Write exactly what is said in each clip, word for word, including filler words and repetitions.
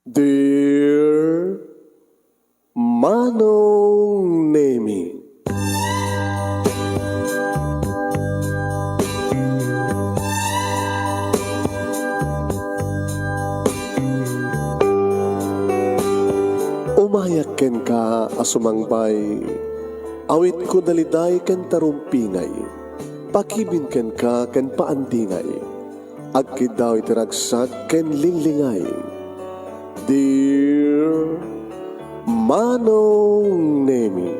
Dear Manong Nemi. Umayak kenka a sumangbay, awitko daliday ken tarumpingay, pakibin kenka ken paandingay. Agkiddaw iti ragsak ken linglingay. Dear Manong Nemi,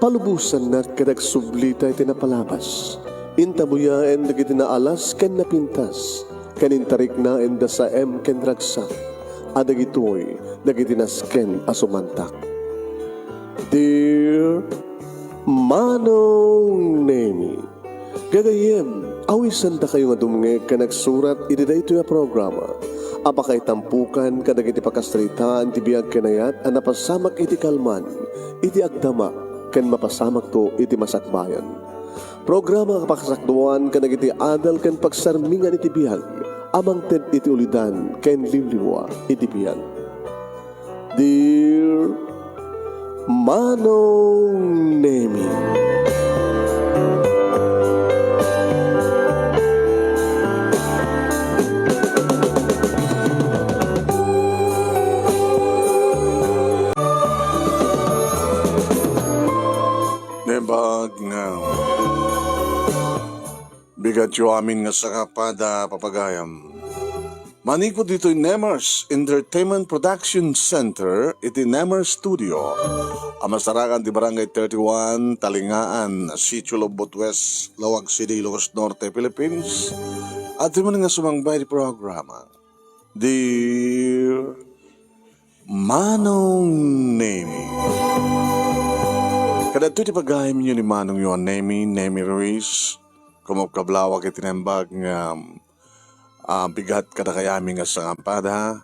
palubosannak ket agsublita iti napalabas. Intabuyaen dagiti naalas ken napintas, ken intariknaen da saem ken ragsak, a dagitoy dagiti nasken a sumantak. Dear Manong Nemi, gagayyem, awisandakayo nga dumngeg ken agsurat iti daytoy a programa a pakaitampokan kadagiti pakasaritaan ti biag ken ayat a napasamak iti kalman, iti agdama, ken mapasamakto iti masakbayan. Programa a pakasakduan kadagiti adal ken pagsarmingan iti biag a mangted iti ulidan ken liwliwa iti biag. Dear Manong Nemi. Naimbag nga bigatyo amin nga sangapad a papagayam. Manipud ditoy Nemers Entertainment Production Center iti Nemers Studio a masarakan ti Barangay thirty-one, Talingaan, Sitio Lobbot West, Laoag City, Ilocos Norte, Philippines. Adtoy man nga sumangbay ti programa. Dear Manong Nemi. Kadagitoy ti pagayamyo ni Manongyo a Nemi, Nemi Ruiz. Kumapkablawak iti naimbag nga, ah, bigat kadakayo amin nga sangapad, ha?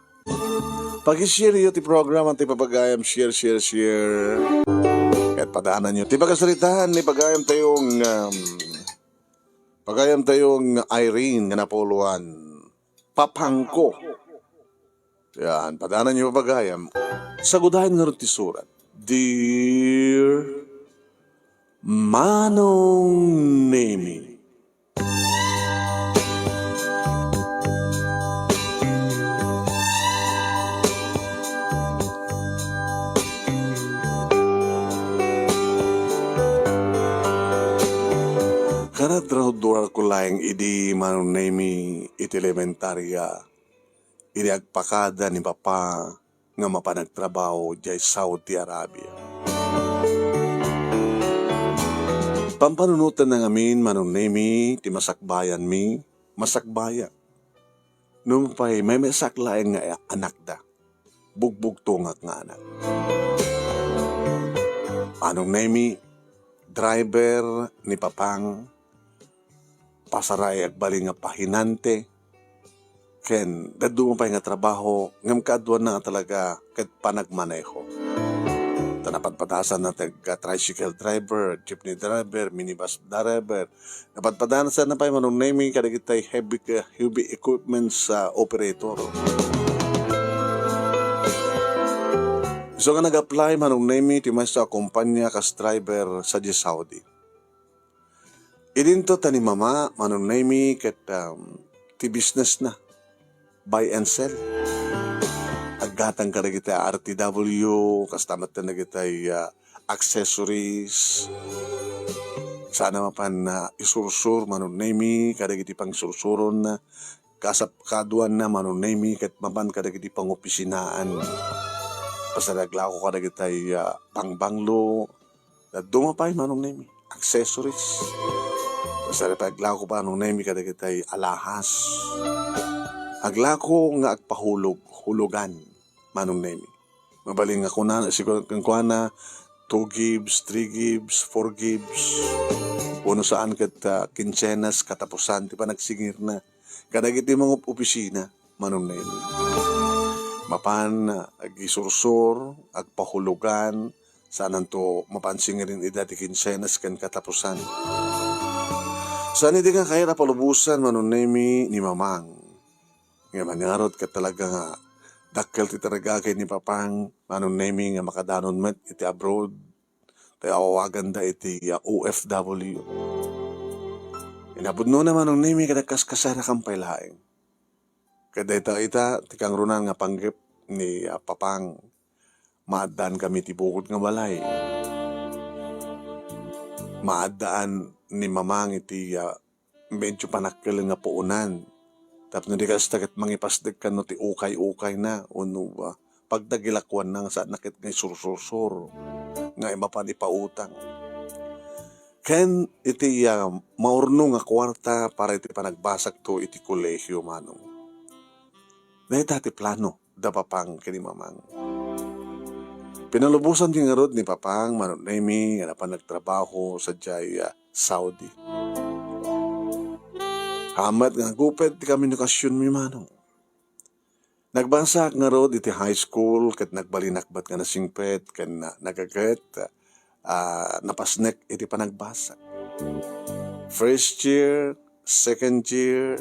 Pag-share yo ti programa ti papagayam, share, share, share. Ket padanan yo ti pakasaritaan ni pagayam tayo nga, um, pagayam tayo nga Irene nga napuloan. Papangko. Yan, padanan yo papagayam. Sagudayen ngarud ti surat. Dear Manong Nemi. Karadradrako laeng idi Manong Nemi iti elementaria. Idi agpakada ni Papa nga mapan agtrabaho diay Saudi Arabia. Pampanunotenna ngamin, Manong Nemi, ti masakbayanmi, masakbayan. Nupay maymaysak laeng nga anakda, bugbugtongak nga anak. Manong Nemi, driver ni Papang, pasaray agbalin nga pahinante, ken dadduma pay nga trabaho, ngem kaaduanna nga talaga ket panagmaneho. Ta napadpadasanna ti agka-tricycle driver, jeepney driver, minibus driver. Napadpadasanna pay, Manong Nemi, kadagiti heavy, heavy equipments, ah, operator. Isu nga nag-apply, Manong Nemi, ti maysa a kumpanya kas driver sadiay Saudi. Idinto ta ni Mama, Manong Nemi, ket, um, ti business na, buy and sell. Aggatang kadagiti R T W, kasta met dagiti, ah, accessories. Saan a mapan, ah, isursur, Manong Nemi, kadagiti pangsursuron, kasap-, kaaduanna, Manong Nemi, ket mapan kadagiti pangopisinaan. Pasaray aglako kadagiti, ah, bangbanglo, dadduma pay, Manong Nemi, accessories. Pasaray pay aglako, Manong Nemi, kadagiti alahas. Aglako nga agpahulog, hulugan, Manong Nemi. Mabalin nga kuna, sigun-, kenkuana, two gives, three gives, four gives. Wenno saan ket, ah, kinsenas, katapusan ti panagsingirna. Kadagiti mangopisina, Manong Nemi. Mapan, ah, agisursur, agpahulugan, saananto mapan singirin ida ti kinsenas ken katapusan. Saan idi nga kayat a palubosan, Manong Nemi, ni Mamang. Ngem ania ngarud ket talaga nga Dakkel ti tarigagay ni Papang, Manong Nemi, nga makadanon met iti abroad, tay awawaganda iti, ah, O F W. Inapudnona, Manong Nemi, ket agkaskasarakan pay laeng. Ket dayta ita ti kangrunaan nga panggep ni, ah, Papang. Maaddankami iti bukod nga balay. Maaddaan ni Mamang iti, ah, medyo panakkel nga puonan. Tapno di kasta ket mangipasdek kano ti ukay-ukayna, wenno, ah, pagdagilakuanna nga saanna ket nga isursursur nga mapan ipautang. Ken iti, ah, maurno nga kuarta para iti panagbasakto iti kolehio, Manong. Dayta ti plano da Papang ken ni Mamang. Pinalubosanmi ngarud ni Papang, Manong Nemi, nga napan nagtrabaho sadiay, ah, Saudi. Haan met nga aguped ti komunikasionmi, Manong. Nagbasaak ngarud iti high school ket nagbalinak met nga nasingpet ken na-, nagaget, ah, napasnek iti panagbasa. First year, second year,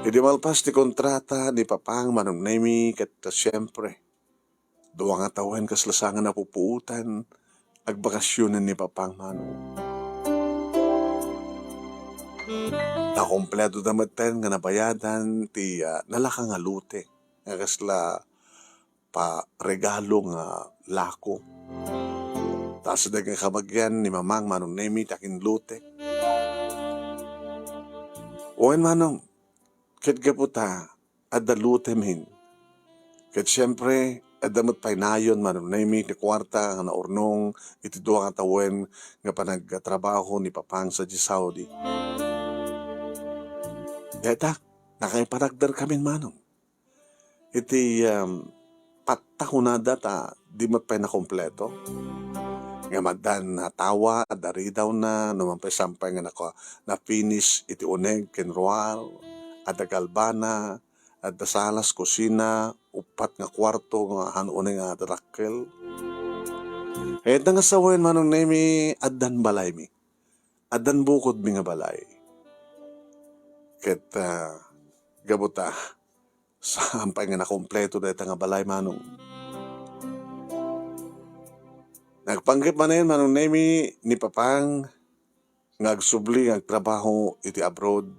idi malpas ti kontrata ni Papang, Manong Nemi, ket siempre, dua nga tawen kasla saan nga napupuotan, agbakasionen ni Papang, Manong. Nakompleto da metten nga nabayadan ti, ah, nalaka nga lote nga kasla pa regalo nga lako. Ta sida nga kabagian ni Mamang, Manong Nemi, ti akinlote. Wen, Manong, ket gapu ta adda lotemin. Ket siempre, adda met pay nayon, Manong Nemi, ti kuarta nga naurnong iti dua nga tawen nga panagtrabaho ni Papang sadiay Saudi. Dayta, nakaipanagderkamin, Manong. Iti, um, patta kunada ta di met pay nakompleto. Ngem addan natawa, adda ridawna, no man pay sampay nga naka-, na-finish iti uneg ken ruar, adda galbana, adda salas, kusina, uppat nga kuarto nga haan uneg nga adda dakkel. Ket nga sawen, Manong Nemi, addan balaymi. Addan bukodmi nga balay. Ket, ah, gapu ta, saan pay nga nakompleto dayta nga balay, Manong. Nagpanggep manen, Manong Nemi, ni Papang nga agsubli nga agtrabaho iti abroad.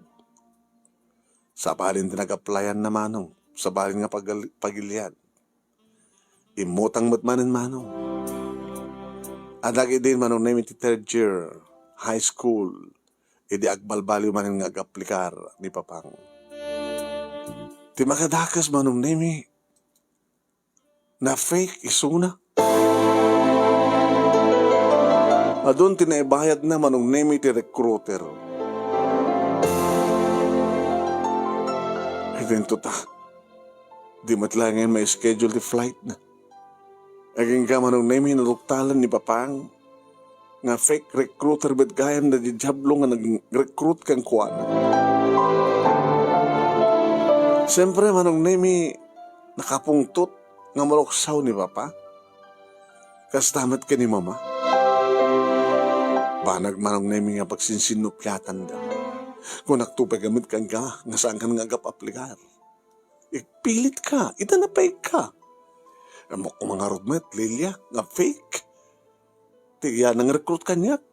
Sabalin ti nag-applyan na, Manong. Sabalin nga pagal-, pagilian. Immutang met manen, Manong. Adda ket idin, Manong Nemi, ti third year high school, idi agbalbaliw manen nga agaplikar ni Papang. Ti makadakes, Manong Nemi, na-fake isuna. Adun ti naibayadna, Manong Nemi, ti recruiter. Ay, dinto ta. Di met laeng ma-schedule ti flight na. Agingga, Manong Nemi, naduktalan ni Papang nga fake recruiter met gayam dagiti Diablo nga nag-recruit kenkuana. Siyempre, Manong Nemi, nakapungtot nga maluksaw ni Papa. Kasta met ken ni Mama. Banag, Manong Nemi, nga pagsinsinnupiatanda. Kunakto pay met kenka nga saankan nga agap-aplicar. Ipilitka, ita na-fake ka. Ammok koma ngarud met, Lilia, nga fake. Ti iya nang-recruit kaniak.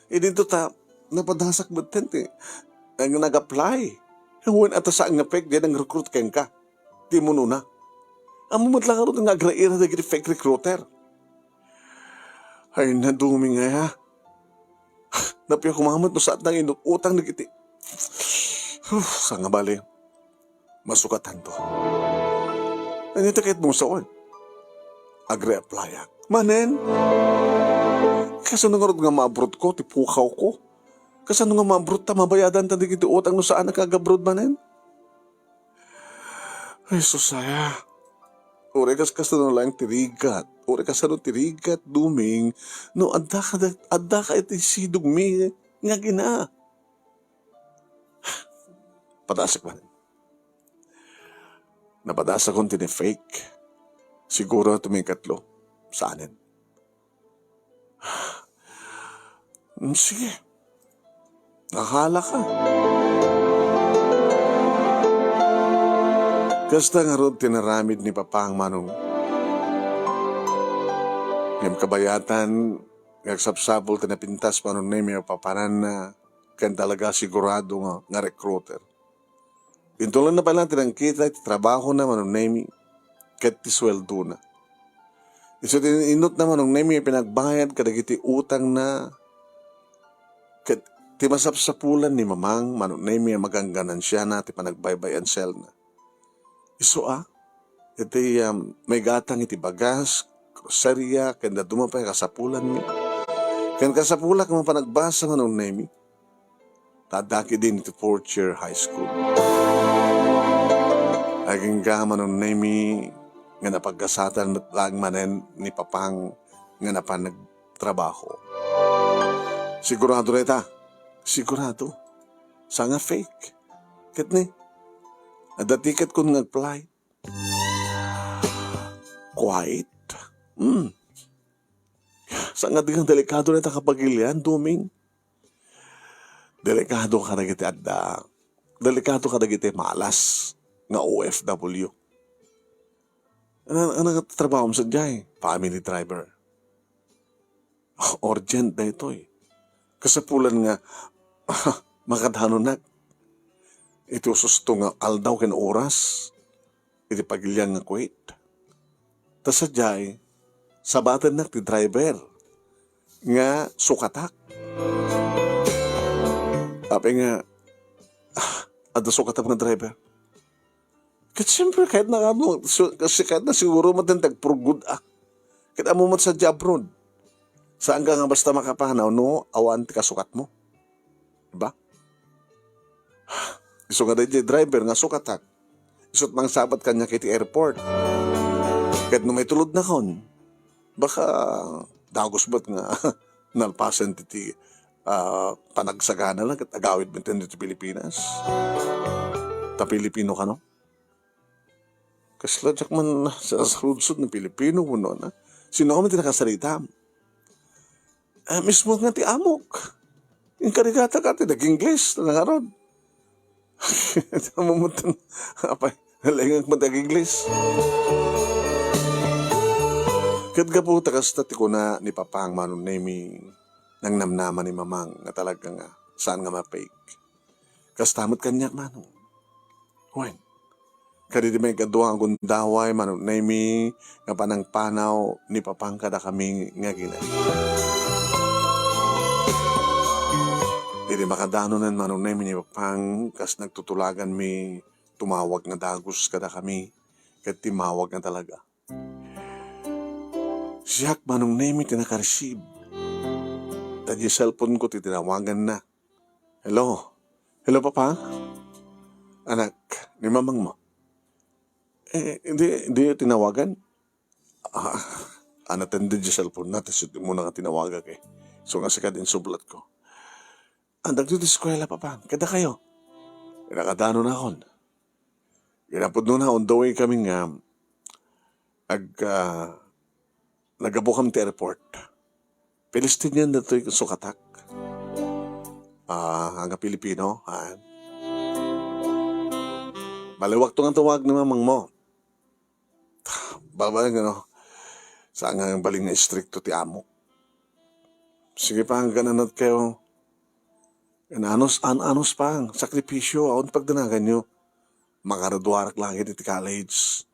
Idinto ta, napadasak metten ti, ang nag-apply. Wen, ata saan nga fake, di nang-recruit kenka. Ti munona. Ammo met la ngarud nga agraira dagiti fake recruiter. Ay, naduming aya. Napia koma met no saat nang inut-utang dagiti. Uf, sangabali. Masukatanto. Ania ti kayatmo nga sawen? Agre-applyak. Manen? Kasano ngarud nga maabroad ko ti pukaw ko? Kasano nga maabroad ta mabayadan ta dagiti utang no saan nga agabroad manen? Ay, sus aya. Uray kas-, kasano laeng ti rigat. Uray kasano ti rigat, Duming, no adda ka, adda ka iti sidongmi nga agina. Padasek man. Napadasakon ti ni-fake. Siguro tumikatlo. Saanen? Mm, sige. Nakala ka. Kasta ngarud ti inaramid ni Papang Manong. Ngem kabayatan, nga agsapsapul ti napintas Manong Nemi a papananna, ken talaga sigurado nga, nga recruiter. Inton lang na pay laeng ti nangkita iti trabahona Manong Nemi, ket ti sueldona. Isu ti inutna Manong Nemi a pinagbayad kadagiti utangna, ket ti masapsapulan ni Mamang Manong Nemi a maganganansiana ti panagbaybay-an selna. Isu a, iti, um, maigatang iti bagas, groceria, ken dadduma pay a kasapulanmi. Ken kasapulak nga mapanagbasa Manong Nemi. Ta addak idin iti fourth year high school. Agingga Manong Nemi nga napaggasatan met laeng manen ni Papang nga napan nagtrabaho. Sigurado dayta. Sigurado. Saan nga fake. Ket ni, adda ticket-kon nga flight. Quite. Hmm. Saan nga di nga delikado dayta a kapagilian, Doming? Delikado kadagiti adda. Delikado kadagiti malas nga O F W. Ano, ano nga trabahom sadiay? Family driver. Urgent daytoy. Kasapulan nga, makadanonak. Iti ususto nga aldaw ken oras. Iti pagilian nga kuwit. Ta sadiay, sabatennak ti driver nga sukatak. Apay nga, ah, adda sukatak nga driver. Ket siyempre, kahit na ano, su-, kasi kahit na siguro met ti agpurgod, ah. Ket ammo met sadiay abroad. Saan ka nga basta makapanaw no awan ti kasukatmo. Diba? Isu nga daydiay driver nga sukatak. Isut' mangsabat kaniak iti airport. Ket no maitulodnakon, baka dagus met nga nalpasen ti, ti, ah, panagsagana la ket agawid met ditoy Pilipinas. Ta Pilipino kano? Kasla diak man sa, sarudsod no Pilipino wenno na. Sino man ti nakasarita? Ah, mismo nga ti amok. Inkarigata ka ti nag-Ingles, nangarod. Amo mo tan-, apay, nalaingak man ti ag-Ingles. Ket gapu ta kasta ti kuna ni Papang Manong Nemi, nangnamnama ni Mamang nga talaga nga saan nga ma-fake. Kasta met kaniak, Manong. Wen, kadi ti maikadua nga gundaway, Manong Nemi, nga panangpanaw ni Papang kadakami nga agina. Idi makadanonen, Manong Nemi, ni Papang, kas nagtutulaganmi, tumawag nga dagus kadakami, ket timmawag nga talaga. Siak, Manong Nemi, ti nakareceive. Ta diay cellphone-ko ti tinawaganna. Hello? Hello, Papa? Anak, ni mamangmo? Eh, di, di tinawagan? Ah, anaten diay cellphone-na, ta isu ti umuna nga tinawagak, eh. Isu nga sika ti insublatko. Andakto ti eskuela, Papa. Kadakayo. Nakadanon akon. Kinapudnona, on the way kami nga ag-, ah, naggapu kami ti airport. Palestinian daytoy sukatak. Ah, nga Pilipino, ha? Baliwakto nga tawag ni mamangmo. Baba nga, no? Saan nga bali nga istrikto ti amok. Sige pa, hanggang anat kayo. An-anos, an-anos pa, sakripisyo, awan pagdanaganyo. Makaraduarak laeng iti college.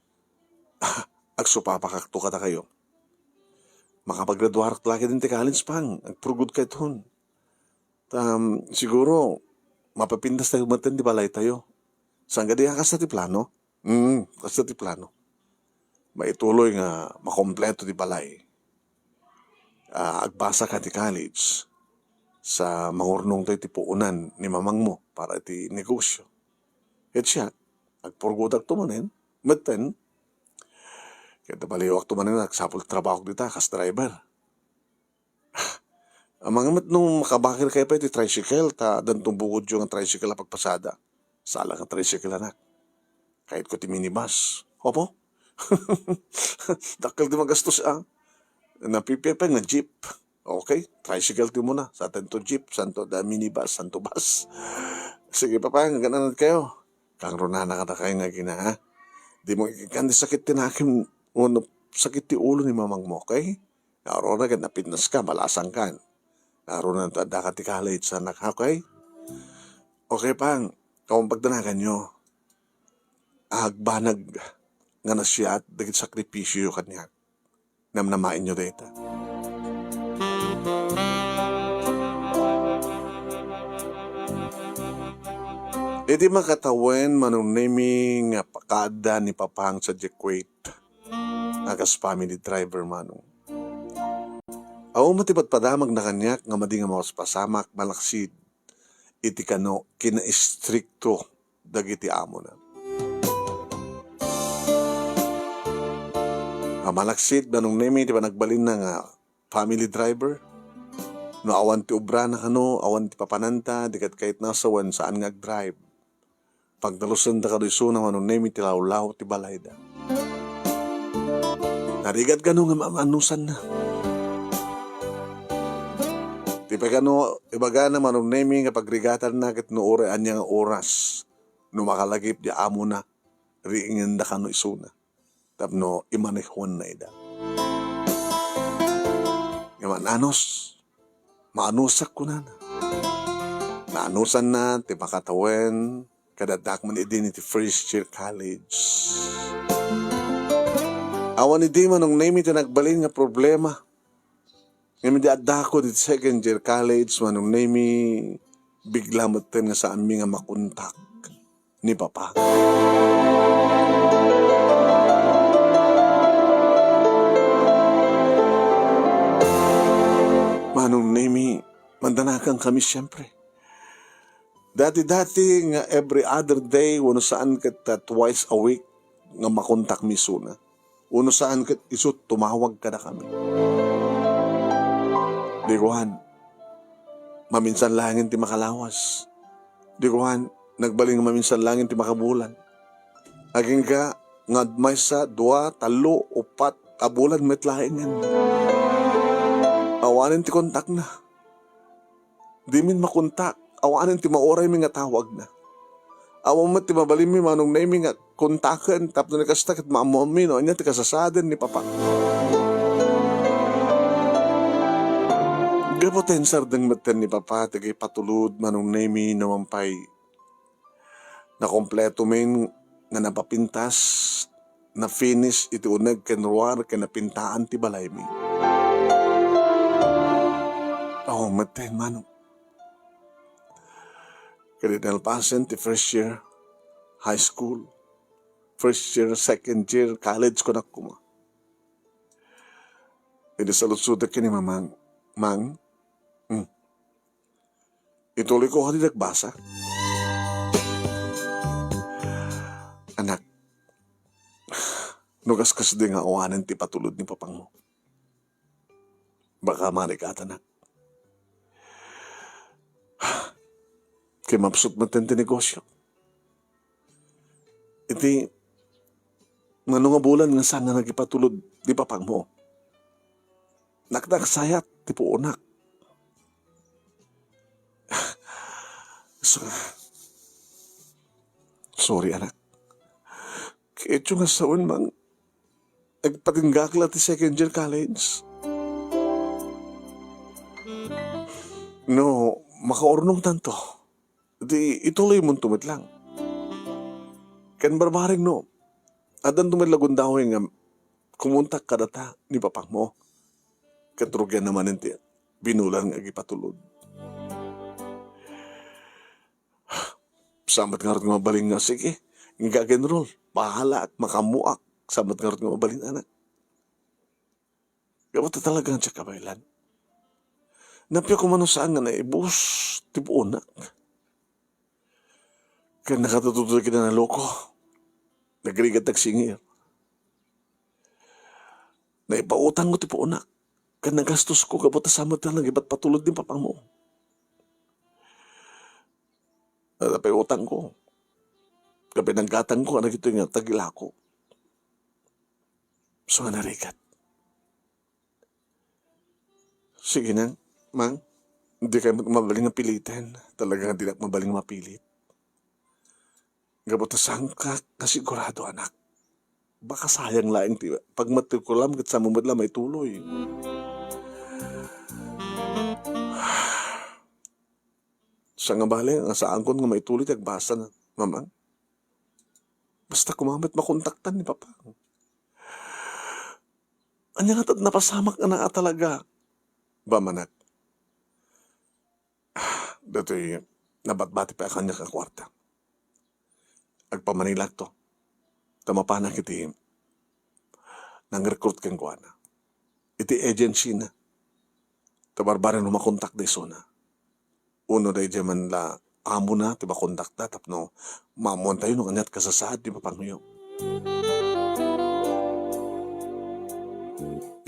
Agsupapakakto kadakayo. Makapagraduarak laeng iti college, Pang. Agpurgod kayton. Ta, um, siguro, mapapintas tayo met ti balay tayo. Saan kadi a kasta ti plano? Mm, kasta ti plano. Maituloy nga makompleto ti balay. Ah, agbasa ka ti college sa mangurnong tayo ti puonan ni mamangmo para iti negosyo. Ket siak, agpurgodakto manen, metten. Ket baliwakto manen, agsapul ti trabahok dita, kas driver. Amangan met no makabakir kayo pay ti tricycle, ta addan ti bukodyo nga tricycle a pagpasada. Sala nga tricycle, anak. Kayatko ti minibus. Apo? Dakkel ti magastos, ah. Napipia pay nga jeep. Okay, tricycle ti umuna. Saanto jeep, saanto da minibus, saanto bus. Sige, Papa, hanggang anat kayo. Kangrunana kadakayo nga agina, ha? Dimo ikkan ti sakit ti nakim wenno sakit ti ulo ni mamangmo, okay? Ngarud, ket napintas ka, malasang kan. Ngarud, addaka ti college, anak, okay? Okay, Pang, awan pagdanaganyo. Agbanag nga nasiat dagiti sakripisioyo kaniak. Namnamaenyo dayta. Idi makatawen, Manong Nemi, nga pakaadda ni Papang sadiay Kuwait, a kas family driver, Manong. Awan met ti padpadamagna kaniak nga madi nga mapaspasamak malaksid iti kano kinaistrikto dagiti amona. A malaksid, Manong Nemi, ti panagbalinna nga family driver. No awan ti obrana kano, awan ti papananta, di ket kayatna sa wen saan nga agdrive. Pagdalusenda kano isuna, Manong Nemi, ti lawlaw ti balayda. Narigat kano nga maamanusanna. Ti pay kano ibagana, Manong Nemi, nga pagrigatanna ket no uray ania nga oras, no makalagip ti amona, riingenda kano isuna tapno imanehuanna ida. Nga maanus, maanusak kunana. Naanusanna ti makatawen, ket addak man idi iti first year college. Awan idi, Manong Nemi, ti nagbalin nga problema. Ngem idi addako iti second year college, Manong Nemi, bigla metten nga saanmi nga makontak ni Papa. Manong Nemi, mandanagan kami, siyempre. Dati-dati nga every other day, wenno saan ket, ah, twice a week nga makontakmi isuna. Wenno saan ket isu tumawag kadakami. Di kuan, maminsan laengen ti makalawas. Di kuan, nagbalin nga maminsan laengen ti makabulan. Agingga nga maysa, dua, tallo, uppat a bulan met laengen. Awanen ti kontakna. Dimin makontak. Awanen ti mauraymi nga tawagna. Awan met ti mabalinmi, Manong Nemi, nga kontaken tapno ni kasta ket maammomi no ania ti kasasaden ni Papa. Gapu ta insardeng metten ni Papa ti agipatulod, Manong Nemi, no man pay nakompletomin nga napapintas, na-finish iti uneg ken ruar ken napintaan ti balaymi. Awan metten, Manong. Ket idi nalpasen ti first year high school, first year, second year college, kunak koma. Idi saludsodek ken ni Mamang, "Mang, hmm, ituloy ko kadi nagbasa?" Anak, no kaskasdi nga awanen ti patulod ni Papangmo, baka marikatanak. Kay mapsut metten ti negosyo. Iti mano nga bulan nga saan nga nagipatulod ni Papangmo? Naknaksayat ti puonak. So, sorry, anak. Kayatyo nga sawen, Mang, agpatinggak la ti second year college. No makaurnongtanto, di ituloymonto met lang. Ken barbareng no addanto met la gundaway nga kumontak kadata ni Papangmo. Ket rugianna manen ti binulan nga agipatulod. Saan met ngarud nga mabalin nga, sige, nga ag-enroll, bahala ak, makaammoak. Saan met ngarud nga mabalin, anak. Gapu ta talaga nga diak kabaelan. Nappiak koma no saan nga naibus ti puonak. Ken nakatutudo ket naloko. Nagrigat agsingir. Naipautangko ti puonak. Ken nagastosko gapu ta saan met nga nagipatpatulod ni Papangmo. Adda pay utangko. Ken pinanggatangko kadagitoy nga tagilako. So nga narigat. Sige na, Mang. Dikay met mabalin nga piliten. Talaga nga dinak mabalin nga mapilit. Gapu ta saanka kasigurado, anak. Baka sayang laeng ti pagmatrikulam ket saan met la maituloy. Siak nga bale nga saanko nga maituloy ti agbasa na, Mamang. Basta koma met makontaktan ni Papa. Ania ngata ti napasamak nga naa talaga, Bamanak. Datoy, nabatbati pay a kaniak a kuarta. Agpamanilakto. Ta mapanak iti nang-recruit kenkuana. Iti agency na. Ta barbareng no makontakda isuna. Uno daydiay man la amona ti makontakda tapno maammoantayo no ania ti kasasaad ti papangyo.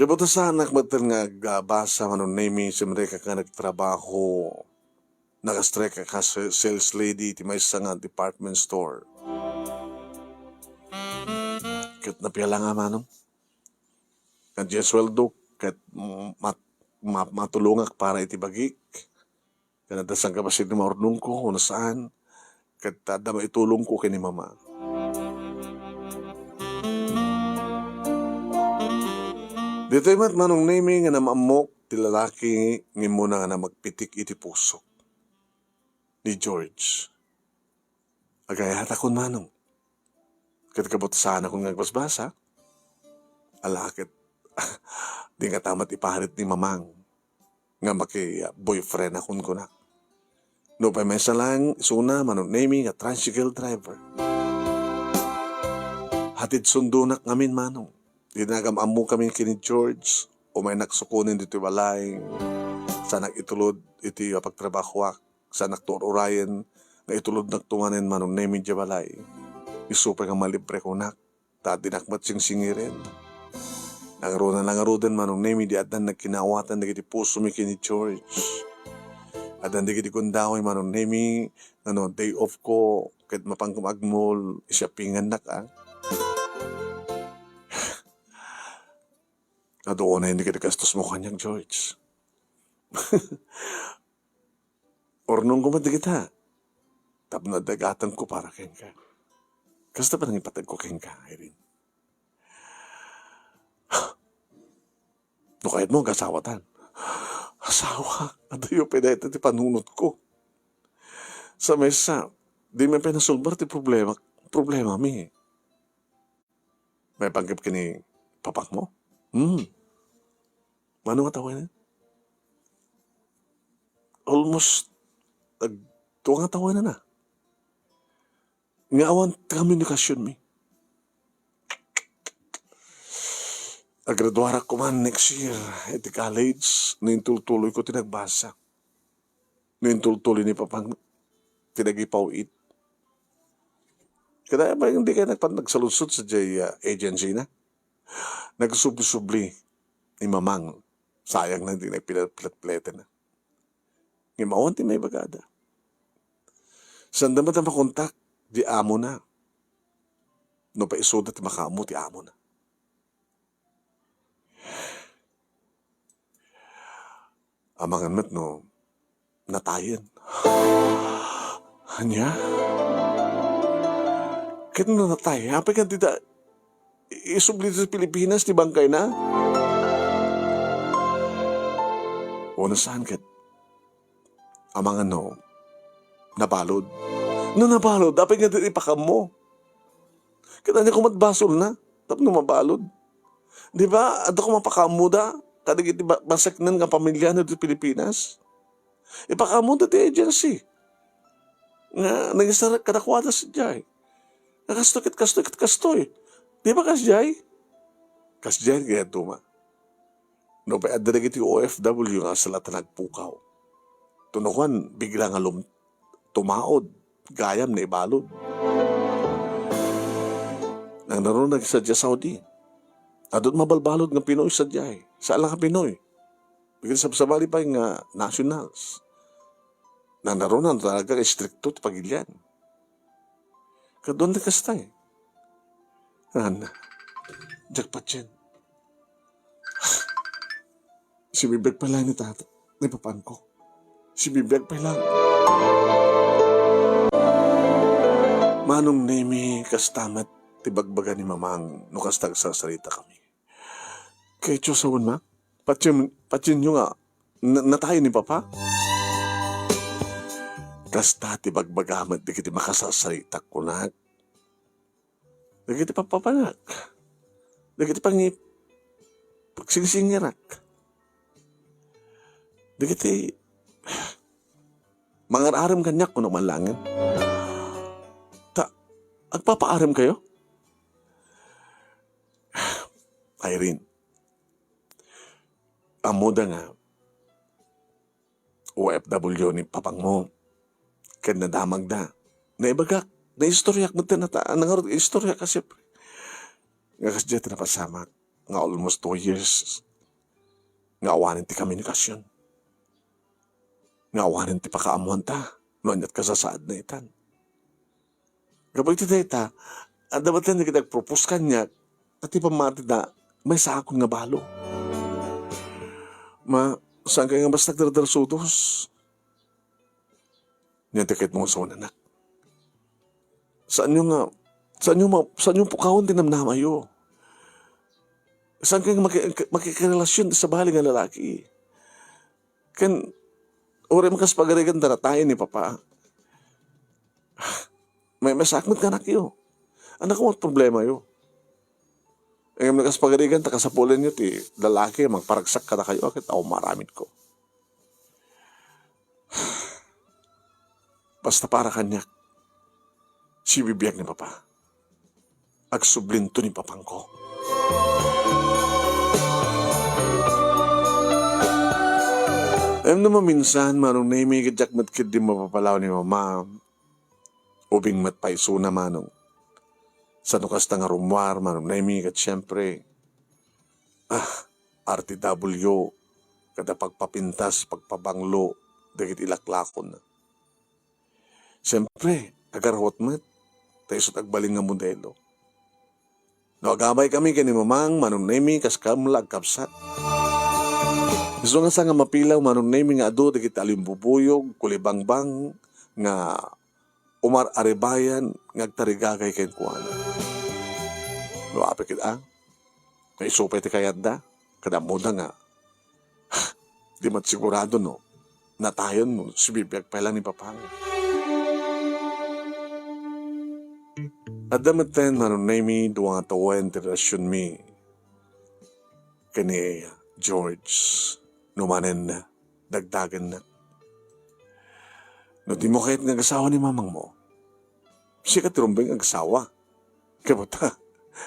Kabutasanak met nga agbasa, Manong Nemy, simrek nga nagtrabaho. Nagastrek ka sa-, sales lady ti maysa nga department store. Ket napia la nga, Manong? Ket diay sueldo, ket, mm, mat-, ma-, matulongak para iti bagik. Ket adda sangkabassit nga maurnongko, no saan. Ket adda maitulongko ken ni Mama. Ditoy met, Manong Nemy, nga namammok ti lalaki nga immuna nga namagpitik iti pusok. Ni George. Agayatakon, Manong. Ket kabutasanakon nga agbasbasa. Ala ket, di ngata met iparit ni Mamang nga maki-boyfriend akon kuna. Nupay maysa laeng isuna, Manong Nemy, nga tricycle driver. Hatid sundonak ngamin, Manong. Di nagam-ammokamin ken ni George, umaynak sukonen ditoy balay. Saanak itulod iti pagtrabahoak, saanak tur-urayen nga itulodnakto manen, Manong Nemy, diay balay. Isu pay nga malibre kunak, ta dinak met singsingiren. Nangruna la ngaruden, Manong Nemy, di addan nagkinaawatan dagiti pusomi ken ni George. Addan dagiti gundaway, Manong Nemy, nga no day off ko, ket mapanko agmol, i-shoppingannak, a. Adu unay dagiti gastosmo kaniak, George. Urnongko met dagita tapno adda gatangko para kenka. Kasta pay nangipateg ko kenka, Irene. No kayatmo, agasawatan. Asawa, adayo pay dayta ti panunotko. Sa maysa, di man pay nasolbar ti problema, problemami. Maipanggep ken ni papakmo? Hmm. Mano nga tawen? Almost, ag-, tua nga tawen na. Nga awan ti komunikasionmi. Agraduarak koman next year iti college, no intultuloyko ti nagbasa. No intultuloy ni Papang ti nagipaw-it. Kada ba hindi kayo nagpan-, nagsaludsod sa jay, ah, agency na? Nagsubli-subli ni Mamang. Sayang na, hindi na pilat-, pilat-pilatan na. Ngem awan ti maibagada. Sanda met a makontak di amo na. No paisuda ti makaammo ti amo na. Amangan met no natayen. Ania? Ket no natay, apay nga dida isubli ti Pilipinas ti bangkayna? Wenno saan ket? Amangan no nabalud. No nabalud, apay nga di ipakammo? Ket ania koma ti basolna tapno mabalud? Di ba, adda koma pakaammoda kadagiti ba-, baseknen nga pamiliana ditoy Pilipinas? Ipakammoda ti agency nga nangisarek kadakuada sadiay. Nga kastoy ket kastoy ket kastoy. Di ba kasdiay? Kasdiay gayam, Tuma. No pay adda dagiti O F W nga sala ta nagpukaw. Tunukan, bigla nga lum-, tumaod, gayam naibalud. Nangnaruna sadiay Saudi. Adun mabalbalud nga Pinoy sadiay. Saan la nga Pinoy. Bigla sabsabali pay nga nationals. Nangnaruna talaga nga istrikto ti pagilian. Kaduan ti kasta, eh. Ana, diak patien. Sibibiag pay laeng ni tata, ni papanko. Sibibiag pay laeng. Manong Nemi, kasta met ti bagbaga ni Mamang no kasta agsarsaritakami. Kay Diyos, awan, ma? Patien-, patienyo nga na-, natayen ni Papa? Kasta ti bagbaga met dagiti makasarsaritak, kunak. Dagiti pagpapanak. Dagiti pangi-, pagsingsingirak. Dagiti mangar-arem kaniak, kunak man laengen. Ta, agpapaaremkayo? Irene, ammoda nga O F W ni papangmo, ken nadamagda. Naibagak, naistoryak met ta, nangarud istoryak a siyempre. Nga kasdiay ti napasamak, nga almost two years, nga awanen ti komunikasion. Nga awanen ti pakaammoanta, no aniat kasasaadna itan. Gapu iti dayta, adda met laeng dagiti agpropose kaniak, a ti pammatida, maysaakon nga balo. Ma, saankayo nga basta agdardarsudos? Nia ti kayatmo nga sawen, anak. Saanyo nga, saanyo ma-, saanyo pukawen ti namnamayo. Saankayo nga maki-, makikirelasion ti sabali nga lalaki. Ken, uray man kas pagarigan, ta natayen ni Papa. May, maysaak met nga anakyo. Anakyo met problemayo. Ngem no kas pagarigan, ta kasapulanyo ti lalaki a mangparagsak kadakayo, ket awan maaramidko. Basta para kaniak, sibibiag ni Papa. Agsublinto ni papangko. Ngem no maminsan, Manong Nemy, ket diak met ketdi mapapalaw ni Mama. Ubing met paisuna, Manong. Sano kasta nga rummuar, Manong Nemy, ket siempre, ah, R T W, kada pagpapintas, pagpabanglo, dagiti ilaklakonna. Siempre, agarawet met, ta isu't agbalin nga modelo. No agabaykami ken ni Mamang, Manong Nemy, kaskam la agkabsat. Isu nga saan nga mapilaw, Manong Nemy, nga adu dagiti alimbubuyog, kulibangbang, nga umar-aribayan, nga agtarigagay kenkuana. No apay ket a, nga isu pay ti kayatda, ket ammoda nga, di met sigurado no natayen no sibibiag pay laeng ni Papang. Adda metten, Manong Nemy, dua nga tawen ti relasionmi ken ni George. No manen, dagdagennak. No dimo kayat nga agasawa ni mamangmo, sika ti rumbeng agasawa. Kayat ta,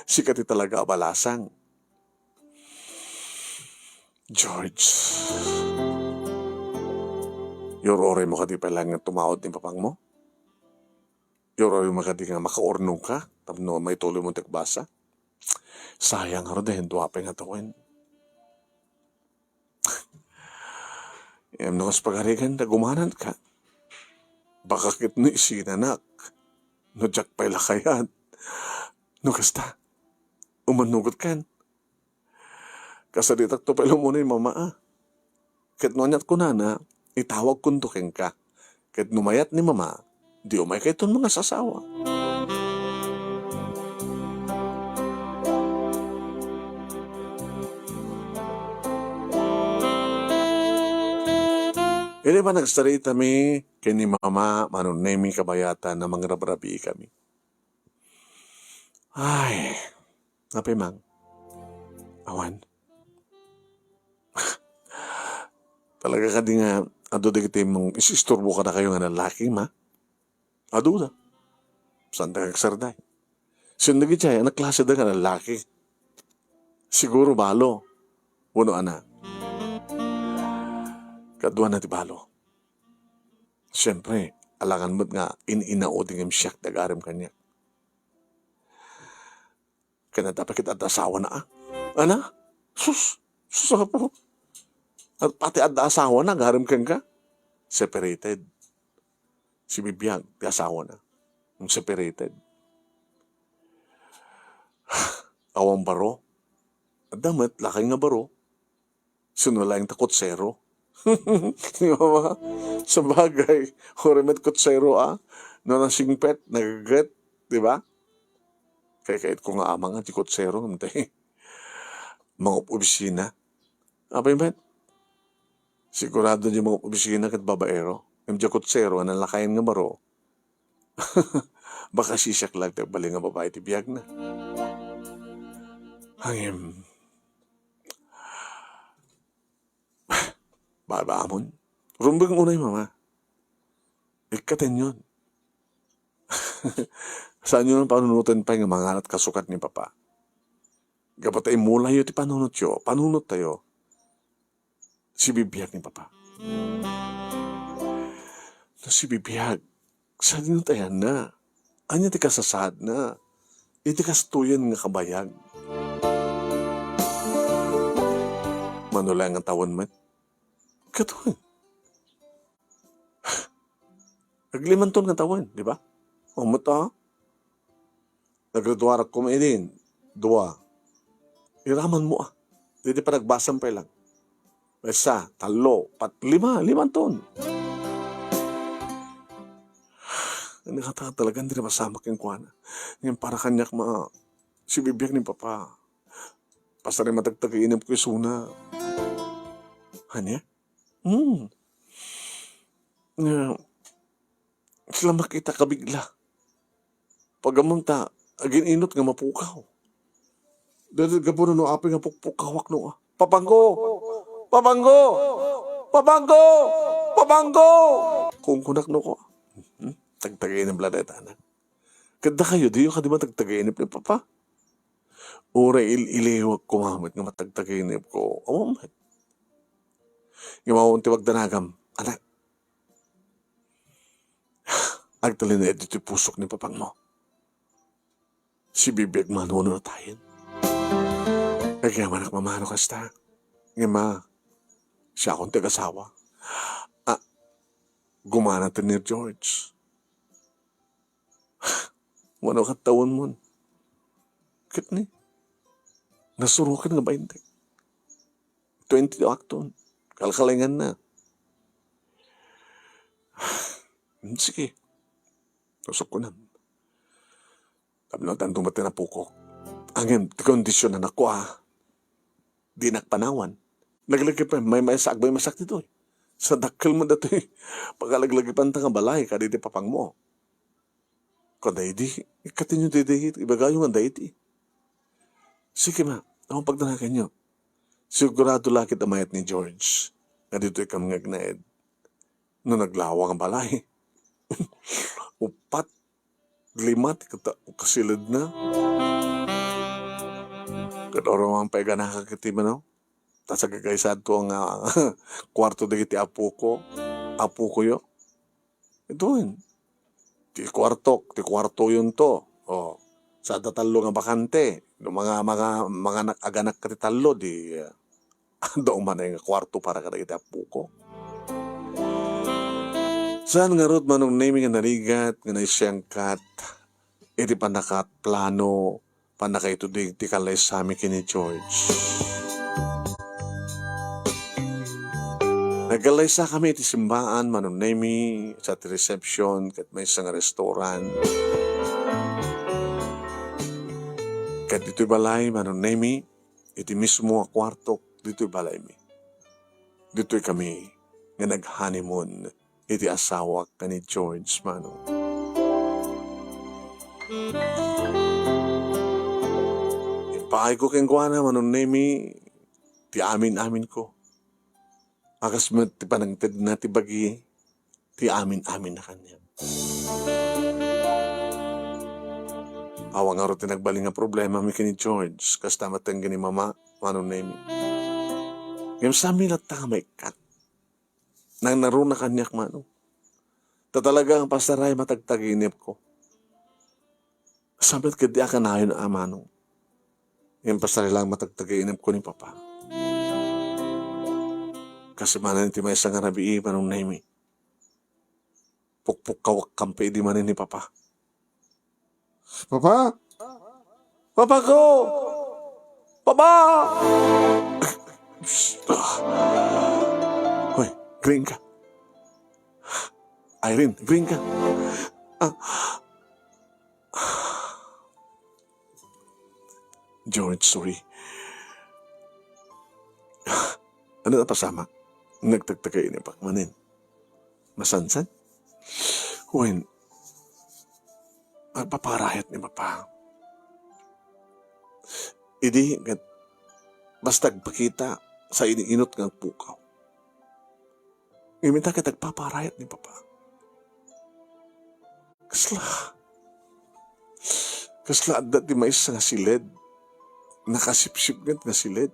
sika ti talaga a balasang. George, iyur-uraymo kadi pay laeng nga tumaud ni papangmo? Iyur-uraymo kadi nga makaurnongka tapno maituloymo ti agbasa? Sayang ngarud, dua pay nga tawen. Ngem no kas pagarigan, ta gumananka. Baka ket no isinanak, no diak pay la kayat. No kasta, umannurotkan. Kasaritakto pay la umuna ni Mama, a. Ket no aniat kunana, itawagkonto kenka. Ket no mayat ni Mama, di umaykayton mangasasawa. Idi panagsaritami ken ni Mama, Manong Nemy, kabayatan a mangrabrabii kami. Ay, apay, Mang? Awan. Talaga kadi nga adu dagiti mang-is-isturbo kadakayo nga lalaki, Ma? Aduda. Saanda nga agsardeng. Sino dagiti aya, anong klase da nga lalaki? Siguro balo. Wenno ana. Kaduana ti balo. Siempre, alangan met nga in-inaudi ngem siak ti agarem kaniak. Ken adda pay ket adda asawana, a. Ana? Sus! Sus, Apo! At pati adda asawana, agarem kenka? Separated. Sibibiag ti asawana. Separated. Awan baro. Adda met, lakay nga baro. Sino laeng ta kutsero? Di ba? Sabagay, uray met kutsero, a. No nasingpet, nagaget, di ba? Kayatko nga amang a ti kutsero ngem tay mangop-obisina. Apay met, sigurado diay mangop-obisina ket babaero. Ngem diay kutsero a nalakayan nga baro, baka sisiak laeng ti agbalin nga babai ti biagna. Ngem, baba amon. Rumbeng unay, Mama. Ikkatenyon. Saanyo nga panunoten pay nga mangalat kasukat ni Papa. Gapu ta immulayo ti panunotyo, panunottayo. Sibibiag ni Papa. No sibibiag, sadino ti ayanna? Ania ti kasasaadna iti kastoyen nga kabayag? Mano laeng nga tawen met? Katon. Aglimanton nga tawen, di ba? O, met, a? Naggraduarak koma idin, dua. Iramanmo, a. Didi panagbasam pay lang. Maysa, tallo, pat, lima, limanton. Ania kata talagan ti napasamak kenkuana. Ngem para kaniak, ma, sibibiag ni Papa. Pasar matagtagainepko isuna. Ania? Hmm. Nga, sila makita kabigla. Pag-ammom ta, agin-inut nga mapukaw. Dada gapu no apay nga pukpukawak no, a, "Papangko! Papangko! Papangko! Papangko!" Kunkunak no ko. Hmm? Tagtagainep la dayta, anak. Ket dakayo, diyo kadi matagtagainep ni Papa? Uray il-iliwak koma met nga matagtagainepko. Awan met. Ngem awan ti pagdanagam, anak. Agtalinaed ditoy pusok ni Papangmo. Sibibiag mano no natayen. Agyamanak, Mama, no kasta. Ngem, a, siakon ti agasawa. A, gumana ti ni George. Mano ket tawenmon. Ket ni, nasuroken nga baintek. Twenty akton. Kalkalenganna. Sige. Tusok kunak. Tapno tanto met ti napukok. Ngem, ti kondisionan ako, a. Dinak panawan. Naglagip, maymaysa, agmaymaysak ditoy. Sa dakkel met datoy pagalaglagipanta nga balay kadagiti papangmo. Kuan daydi, ikkatenyo daydi, ibagayo nga daydi. Sige, ma, awan pagdanaganyo. Sigurado la ket a mayat ni George nga ditoy kami nga agnaed. No naglawa nga balay. Uppat, lima ti kata-, kasilidna. Kadoro man pay ganaka ket ti mano. Ta sagagaysaadto nga kuarto dagiti apoko, apokoyo. Itoen. Ti kuartok, ti kuartoyonto. O, sada tallo nga bakante. No mga, mga, mga anak, aganak ka ti tallo, di, eh, adu man nga kuarto para kadagiti apoko. Saan ngarud, Manong Nemi, nga narigat, nga naisiangkat iti pannakaplano, pannakaituding ti kallaysami ken ni George. Nagkallaysakami iti simbaan, Manong Nemi, sa ti reception, ket maysa nga restaurant. Ket ditoy balay, Manong Nemi, iti mismo a kuartok, ditoy balaymi. Ditoy kami nga nag-honeymoon iti asawak ken ni George, Manong. Impaayko kenkuana, Manong Nemi, ti amin-aminko. A kas met ti panangtedna ti bagi, ti amin-aminna kaniak. Awan ngarud ti nagbalin nga problemami ken ni George, kasta met ken ni Mama, Manong Nemi. Ngem saanmi latta nga maikkat. Nangnaruna kaniak, Manong. Ta talaga nga pasaray matagtaginepko. Samet ket di a kanayon a, Manong. Ngem pasaray lang matagtaginepko ni Papa. Kas manen iti maysa nga rabii, Manong Nemi. Pukpukkawak kampe idi manen ni Papa. Papa? Papa ko! Papa! Hoy, green ka. Irene, green ka. Ah. George, sorry. Ano napasamak? Nagtagtagay ni Pak manen. Masansan? Wen, agpaparayat ni Papa. Idi, ket basta agpakita sa iniinut nga agpukaw. Ngem ita ket agpaparayat ni Papa. Kasla, kasla adda ti maysa nga siled, nakasipsipnget nga siled,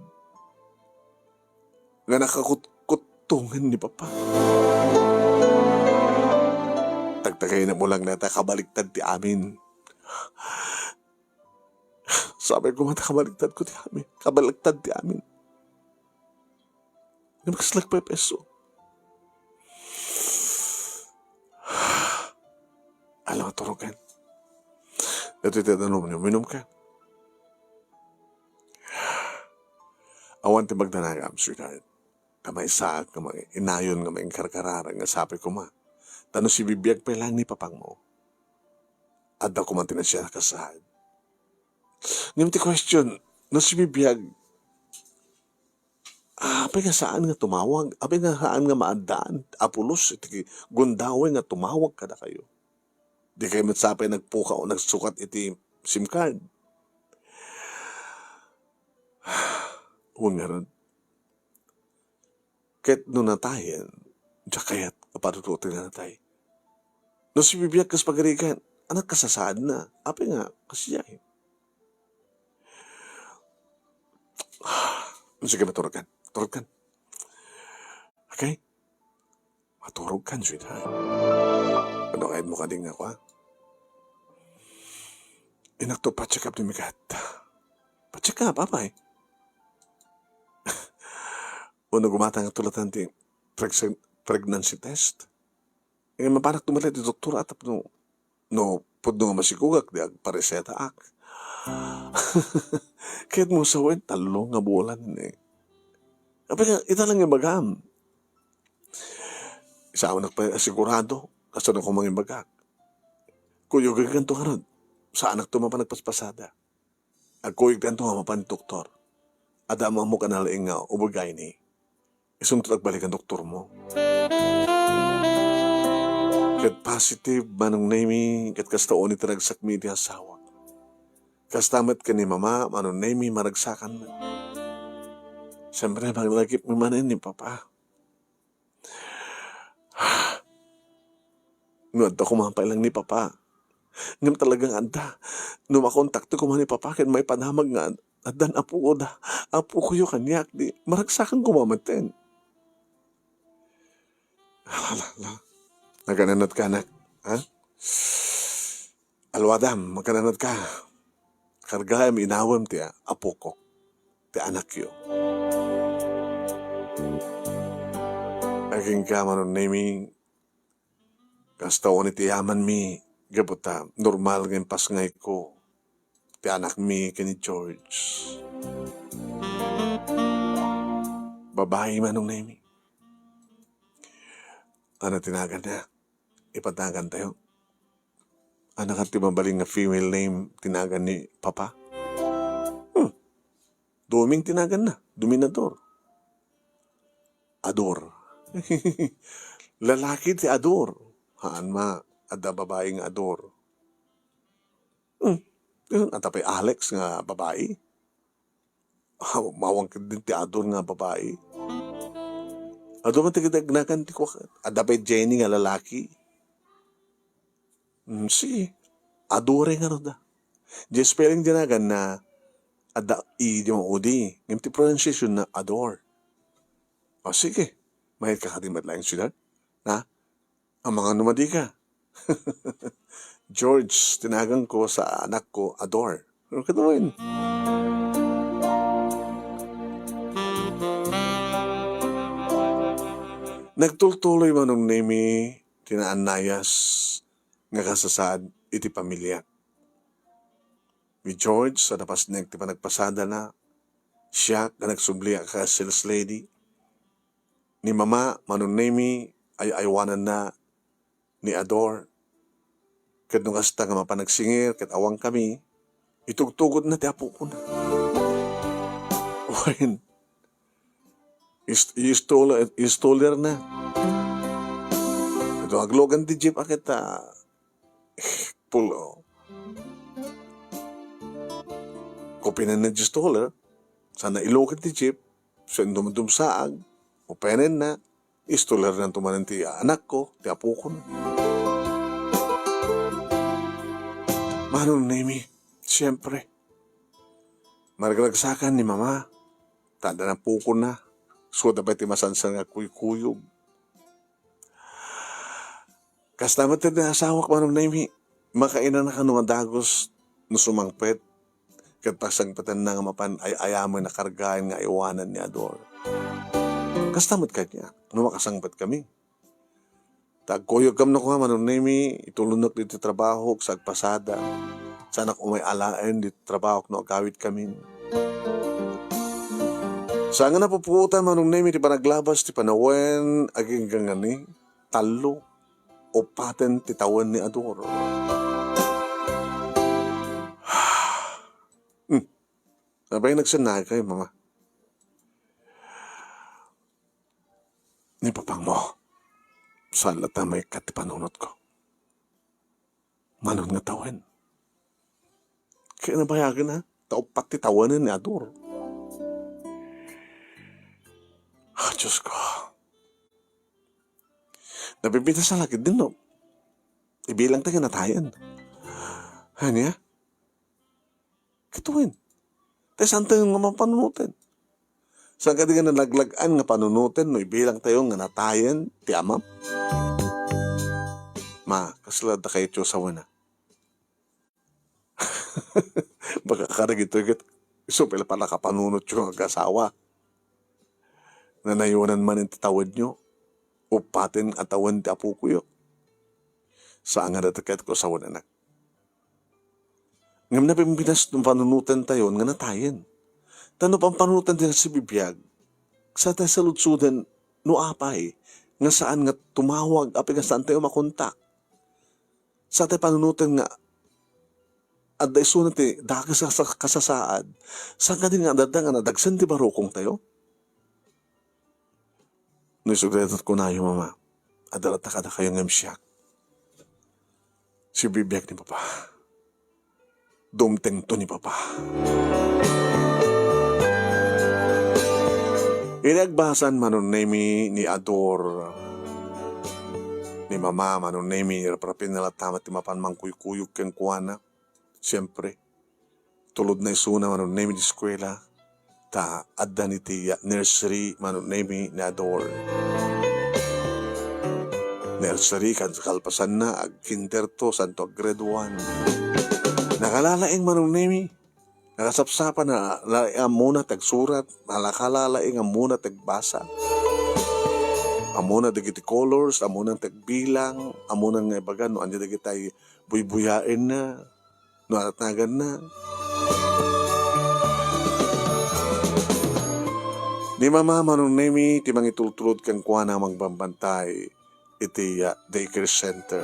nga nakakutkuttongen ni Papa. Tagtagay na mo lang na ta kabaliktad ti amin. Sabi ko, "Mata, kabaliktad ko ti amin. Kabaliktad ti amin." Ngem kasla agpaypayso. Alam nga turugan. Ito iti danum ni uminum ka. Awan ti magdanagam, sweetheart. Kamaysaak nga mga inayon nga maingkarkararag nga sabi ko ma. Ta no sibibiag pay lang ni papang mo, adda ko man ti nasiya kasaan. Ngem ti question, no sibibiag, ah, apay nga saan nga tumawag? Apay nga saan nga maaddaan? Apulos iti gundaway nga tumawag kadakayo. Di kayo met sapay nagpukaw o nagsukat iti SIM card. Wen ngarud, ket no natayen, diak kayat a paruruoten nga natay. No sibibiag kas pagarigan, anak kasasaadna, apay nga kasiyaen? Sige, maturugan. Turugan. Okay? Maturog kan, sweetheart. Ano kayat mo kading ako, ha? Inakto pa-check up ni Mikat. Pa-check up, apay? Uno gumatang tulatan ti preg-, pregnancy test. Eh, mapanak tumatay ti doktor at tapno, no, pudno nga masikugak, di agparesetaak. Ket mo sawen, tallo nga bulan ni. Apay nga, ita lang nga ibagam. Isaanak pay a sigurado, kasano ko mangimbagak? Kuyogek kanto ngarud, saanak to mapan nagpaspasada. Agkuyog kanto nga mapan doktor. Adda ammo ka nalaing nga ubegay ni. Isunto agbalik ang doktor mo. Ket positive, Manong Nemi, ket kasta unay ti ragsak mi iti asawa. Kasta met ken ni Mama, Manong Nemi, maragsakan met. Siyempre, maglagip mi manen ni Papa. No adda koma pay lang ni Papa. Ngem talagang adda. No makontakto koma ni Papa ken maipadamag nga ad-, addan apo da, apokoyo kaniak, di maragsakan koma metten. Ala, ala. Nagananutka, anak. Ha? Alwadam, makananad ka. Kargaem, inawem ti apokok, ti anakyo. Agingga, Manong Nemi, kasta unay ti yamanmi, gapu ta normal nga impasngayko ti anakmi ken ni George. Babai, Manong Nemi. Ano tinagan niya? Ipatagan tayo. Ano ka ti mabalin nga female name tinagan ni Papa? Hmm. Duming tinagan na. Dominador. Ador. Lalaki ti Ador. Haan ma, adda babae nga Ador. Hmm. Yun, adda pay Alex nga babae. Ah, mawangkid din ti Ador nga babae. Adu man ti kadagnagan ti kuak. Adda pay Jenny nga lalaki. Hmm, sige. Adore nga da. Di spelling di nagan na adda E di mo O D. Ngem ti pronunciation na adore. O, sige. Mayat ka kadi met laeng siyudad? Na? Amangan no madi ka. George, tinagan ko sa anak ko, Ador. Ano ka doon? Nagtultuloy, Manong Nemi, ti naannayas nga kasasaad iti pamilya. Ni George, sa napasnek ti panagpasadana, siak nga nagsubli a sales lady. Ni Mama, Manong Nemi, ay-aywananna ni Ador. Ket no kasta nga mapan nagsingir ket awankami, itugtugotna ti apokona. Wen, is-, i-installer, i-installerna. Ito, aglogan ti jeep, a ket, ah, pulo. Kupinenna ti installer, sana ilogan ti jeep, so, dumdumsaag, kupenenna, installernan to manen ti anakko, ti apokon. Manong Nemi, siyempre, maragragsakan ni Mama, ta adda napokonna, suda pay ti masansan nga kuykuyog. Kasta met ti asawak, Manong Nemi, makainanaka no nga dagus, no sumangpet, ket pagsangpetanna nga mapan ay-ayamen a kargaen nga aywanan ni Ador. Kasta met kaniak, no makasangpetkami. Ta agkuyogkami no kua, Manong Nemi, itulonnak ditoy trabahok sa agpasada. Saanak umay alaen ditoy trabahok no agawidkamin. Saan nga napupuotan, Manong Nemi, ti panaglabas ti panawen agingga ngani tallo, uppaten ti tawen ni Ador. Hmm. Apay nagsennakay, Mama? Ni papangmo, saan latta maikkat ti panunotko. Manon nga tawen. Kaya nabayagen, ha? Ta uppat ti tawenen ni Ador. Ah, Diyos ko. Napipintas a lagid din, no? Ibilang tayo natayen. Ania? Kitaen. Tay saan tayo nga mapanunoten? Saan kadi nga nalaglag-an nga panunoten no ibilang tayo nga natayen ti amam? Ma, kasla da kayo Dios a wena. Baka karag ito, ket isu pala pala kapanunotyo nga agasawa. Nanayuanan man ti tawenyo, uppaten a tawen ti apokoyo. Saan nga dataket ko sawen, anak. Ngem napimpinas no panunoten tayon nga natayen. Ta no pampanunoten ti nagsibibiag, sa tay saludsoden no apay nga saan nga tumawag apay nga saan tayo makontak. Sa tay panunoten nga adda isuna ti dakes a sa-, kasasaad, saan kadi nga adda nga nadagsen ti barukong tayo? No isu dayta kunayo, Mama, adda latta kadakayo ngem siak. Sibibiag ni Papa. Dumtengto ni Papa. Idi agbasan Manong Nemi ni Ador ni Mama, Manong Nemi, raprapinna latta met ti mapan mangkuykuyog kenkuana. Siempre, tulodna isuna Manong Nemi ti eskuela, ta adda ni ti nursery Manong Nemi ni Ador. Nursery, kan-, kalpasanna, ag-kinder to, santo ag-grade one. Nakalalaing Manong Nemi, nakasapsapa na, la-, ammona ti agsurat, nakalalaing ammona ti agbasa. Ammona dagiti colors, ammona ti agbilang, ammona nga ibaga no ania dagiti buybuyaenna, no atnaganna. Ni Mama Manong Nemi ti mangitultulod kenkuana a mangbambantay iti, ah, daycare center.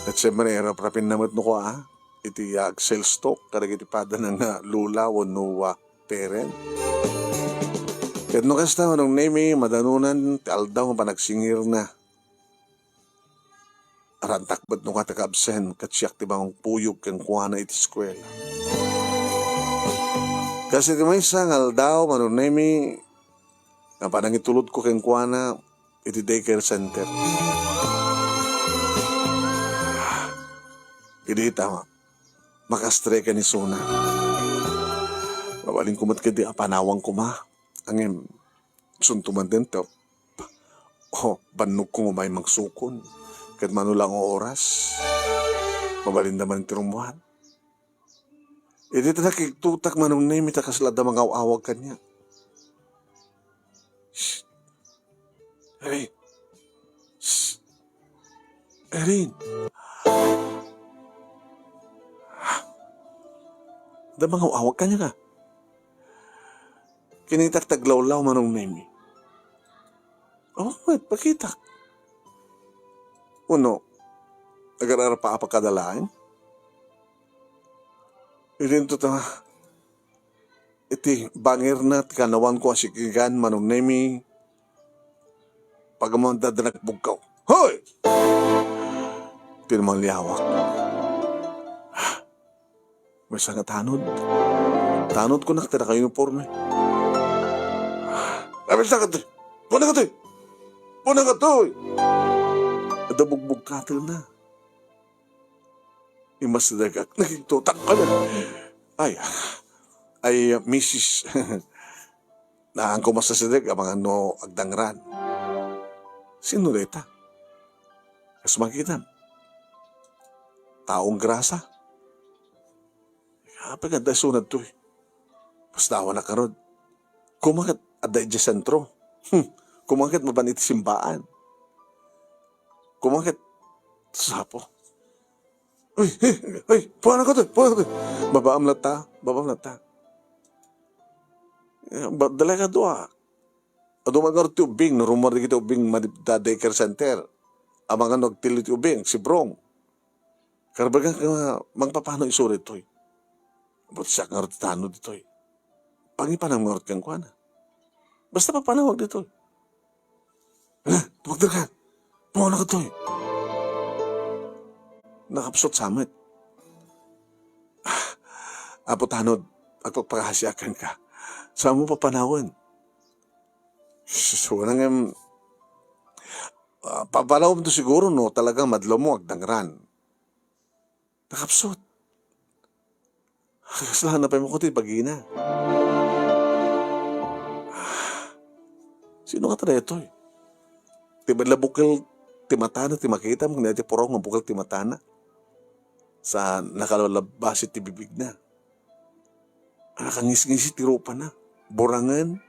Ket siyempre, raprapinna met no kua, iti, ah, ag-sales talk kadagiti padana nga lola wenno, ah, parent. Ket no kasta, Manong Nemi, madanunan ti aldaw nga panagsingirna. Arantak met no kua ti ka-absent, ket siak ti mangpuyog kenkuana iti eskuela. Kas iti maysa nga aldaw, Manong Nemi, nga panangitulodko kenkuana iti daycare center. Idi ita, makastrekan isuna. Mabalinko met kadi a panawang koma. Ngem, sunto man dento. Oh, bannogko nga umay mangsukon. Ket mano la nga oras, mabalinda man ti rummuar. Idi ta nakigtutak Manong Nemi ta kasla adda mangaw-awag kaniak. Shh! Irene! Shh! Irene! Adda mangaw-awag kaniak, a. Kinitak ti aglawlaw Manong Nemi. Oh, wait, pakitak. Uno, agar-arapa a pakadalain? Idinto ta, ti bangirna ti kanawanko a sikigan, Manong Nemi, pag-amanda da nagpugkaw. Hoy! Tinumaliawak. Maysa nga tanod. Tanod ko nak ti nakauniforme. Abel, takad! Puwan na ka toy! Puwan na ka toy! Adda bugbugkatenna. Imasdagak, naging tutak pala. Ay, ay, misis. Naan ko masasideg, amangan no agdangran. Sino dayta? Kas makitam. Taong grasa. Apay nga adda isunad toy. Basta awan a karod. Kumaket adda idiay sentro. Hmm. Kumaket mapan iti simbaan. Kumaket sapo. Uy, uy, uy, puwanakto, puwanakto. Babaam latta, babaam latta. Eh, ba-, dalay kadua. Adu man ngarud ti ubbing, no rummuar dagiti ubbing, madip-, da daycare center. Amangan no agtillo ti ubbing, agsibrong. Karbagan ka nga, mangpapano isu ditoy? But siak ngarud ti tano ditoy. Pangipanam ngarud kenkuana. Basta papanawag ditoy. Hala, tumagder ka. Pumaw na katoy. Nakapsut sa met. Ah, Apo Tanod, agpagpakasiak kenka. Saan mo papanawen? Sus, wala nga, ah, papanawem to siguro no talaga madlaw mo agdangran. Nakapsut. Kasla, napay mo ko ti bagina. Sino nga daytoy? Ti bella bukel ti matana, ti makitam, nga ti puraw nga bukel ti matana. Sa nakalabas ti bibigna. Nakangisngisi ti rupana. Burangen.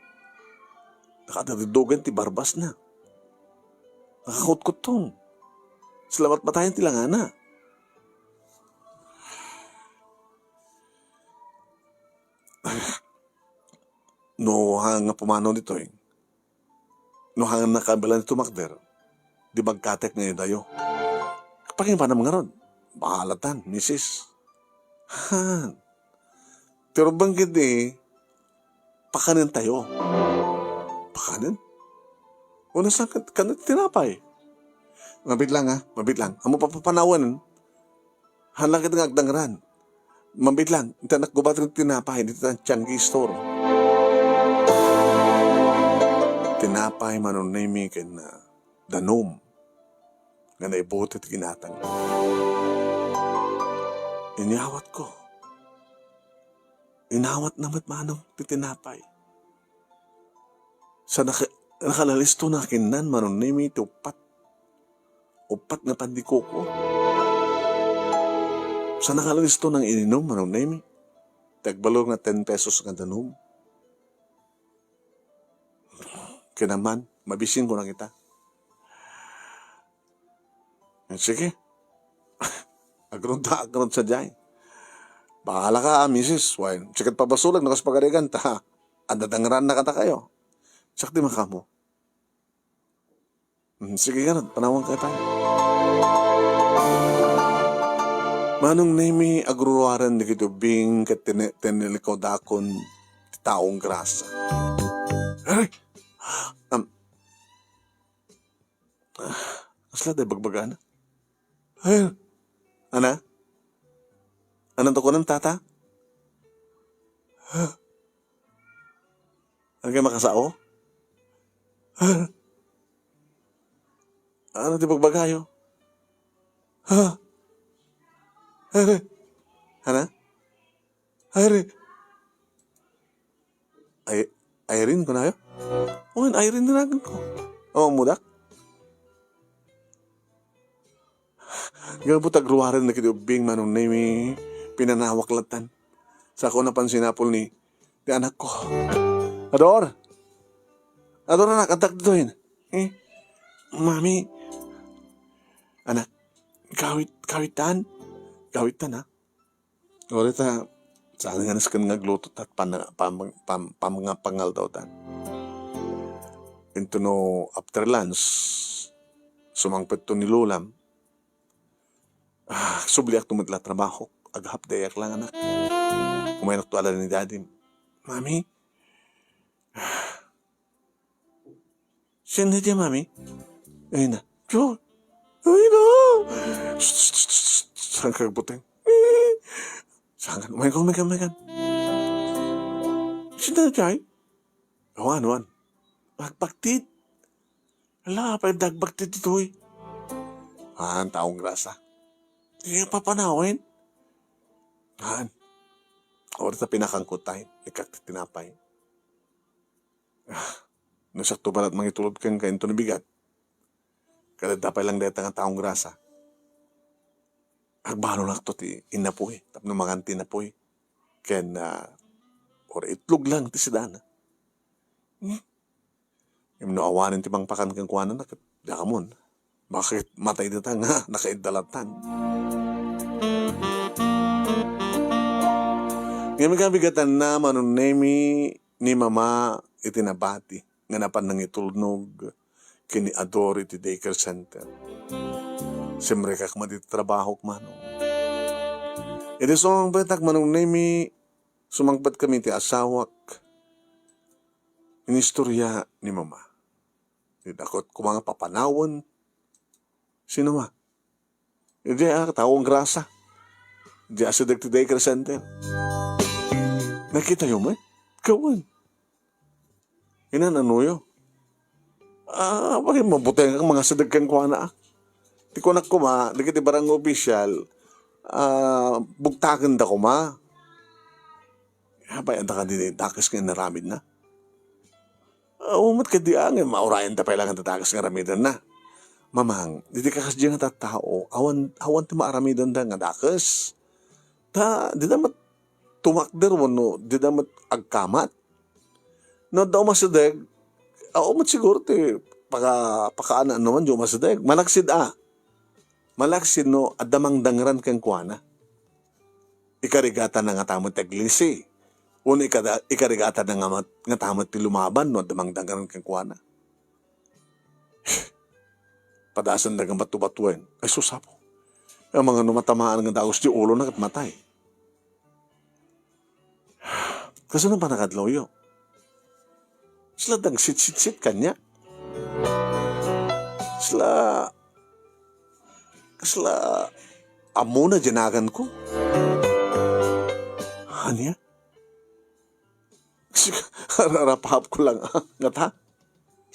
Nakadadiddogen ti barbasna. Nakakutkutton. Salamat matayen ti langana. No, haan nga pumanaw ditoy. No, haan nga kabaelan ti tumakder. Di magkatek nga idayo. Pangipanam ngarud. Bahalatan, misis. Han. Ti rumbeng ketdi, pakanentayo. Pakanen? Unasan ket, kan tinapay. Mabitlang, ha? Mabitlang. Ammo papapanawen. Haan la ket nga agdangran. Mabitlang, intanak gubat ti tinapay, dita Changi Store. Tinapay, Manong Nemi, ken, ah, danum. Nga naibuti ti ginatang. Inyawatko. Inawatna met manong ti tinapay. Sa naka-, nakalalisto na kinnan, Manong Nemi, ti uppat. Uppat nga pandikoko. Sa nakalalisto nang ininum, Manong Nemi. Ti agbalor nga ten pesos nga danum. Kinaman, mabisin ko na kita. Eh, sige. Agrod ta, agrod sadiay. Bahala ka, ah, misis. Wen, sikat pabasolek no kas pagarigan ta. Adda dangran na kadakayo. Siak ti makamo. Hmm, sige nga, panawan ka tayo. Manong Nemi, agruruaren dagiti ubbing ket tine-, tinilikaw dakon ti taong grasa. Ay! Am, Ah, kasla day bagbagana? Ay, ana? Ananto kunan, tata? Agay makasao? Ano ti bagbagayo? Ana? Ay, Irene kunayo? Wen, Irene ti naganko. O, mudak. Gapu ta agruaren dagiti ubbing, Manong Nemi, pinanawak lattan. Sako napan sinapol ni ti anakko. Ador! Ador, anak, addak ditoyen. Eh? Mami. Anak, kawit, kawitan? Kawitan, ha? Uray ta, saan nga nasken nga agluto ta pan-, pam-, pam-, pam-, nga pangaldaw ta. Intono after lunch, sumangpetto ni Lolam. Ah, subliakto met la trabahok. Ag-half day ak lang, anak. Umaynakto ala ni Dadim. Mami? Sino dia, Mami? Ay na. Jo! Ay na! Saan ka buteng? Saan ka? Umay ka, umay ka, umay ka. Sino dia? Awan, awan. Agbagtit. Ala, pay dagbagtit ditoy. Haan, taong grasa. Di ka papanawen. Haan. Orta pinakangkutay. Ikaktit tinapay. Ah, no sakto pala mangitulod ken kainto ni bigat. Kada pay lang dayta nga taong grasa. Agbalo lakto ti inapuy, tapno mangan ti inapuy. Ken, ah, or itlog lang ti sidana. Hmm? Ngem no awanen ti mangpakan kenkuana, naket, diak ammo. Bakit matay dita nga nakaiddalatan? Ngem kabigatanna, Manong Nemi, ni Mama iti nabati nga napan nangitulnog ken ni Ador iti daycare center. Simrekak met iti trabahok, Manong. Iti sumangpetak, Manong Nemi, sumangpetkami ti asawak. Inistorya ni Mama. Di dakot koma nga papanawen. Sino ma? Idi a taong grasa. Idi a sideg ti daycare center. Nakitayo met? Kawan. Inan-anoyo? Ah, apay mabutengak mangasideg kenkuana, ah. Ti kunak koma, dagiti barangay official, ah, bugtakenda koma. Apay, adda kadi dakes nga inaramidna? Ah, umat kadi, ah, nga maurayan da pay lang nga dakes nga aramidenna. Mamang, didi kakas di nga tattao, awan, awan ti maaramidenda nga dakes. Ta, dida met tumakder wenno dida met agkamat. No adda umasideg, awan met siguro ti paka-, pakaano-anoan di umasideg. Malaksid a. Malaksid no adda mangdangran kenkuana. Ikarigatana nga ta met ti aglisi. Wenno ikada-, ikarigatana nga mat-, nga ta met ti lumaban no adda mangdangran kenkuana. Padasenda nga bato-batoen. Ay, sus, Apo. Amangan no matamaan nga dagus ti ulona ket matay. Kasano pannakadlawyo? Sila dagsitsitsit kaniak. Sila, sila ammona di naganko. Ania? Ararapahapko lang, ah, ngata?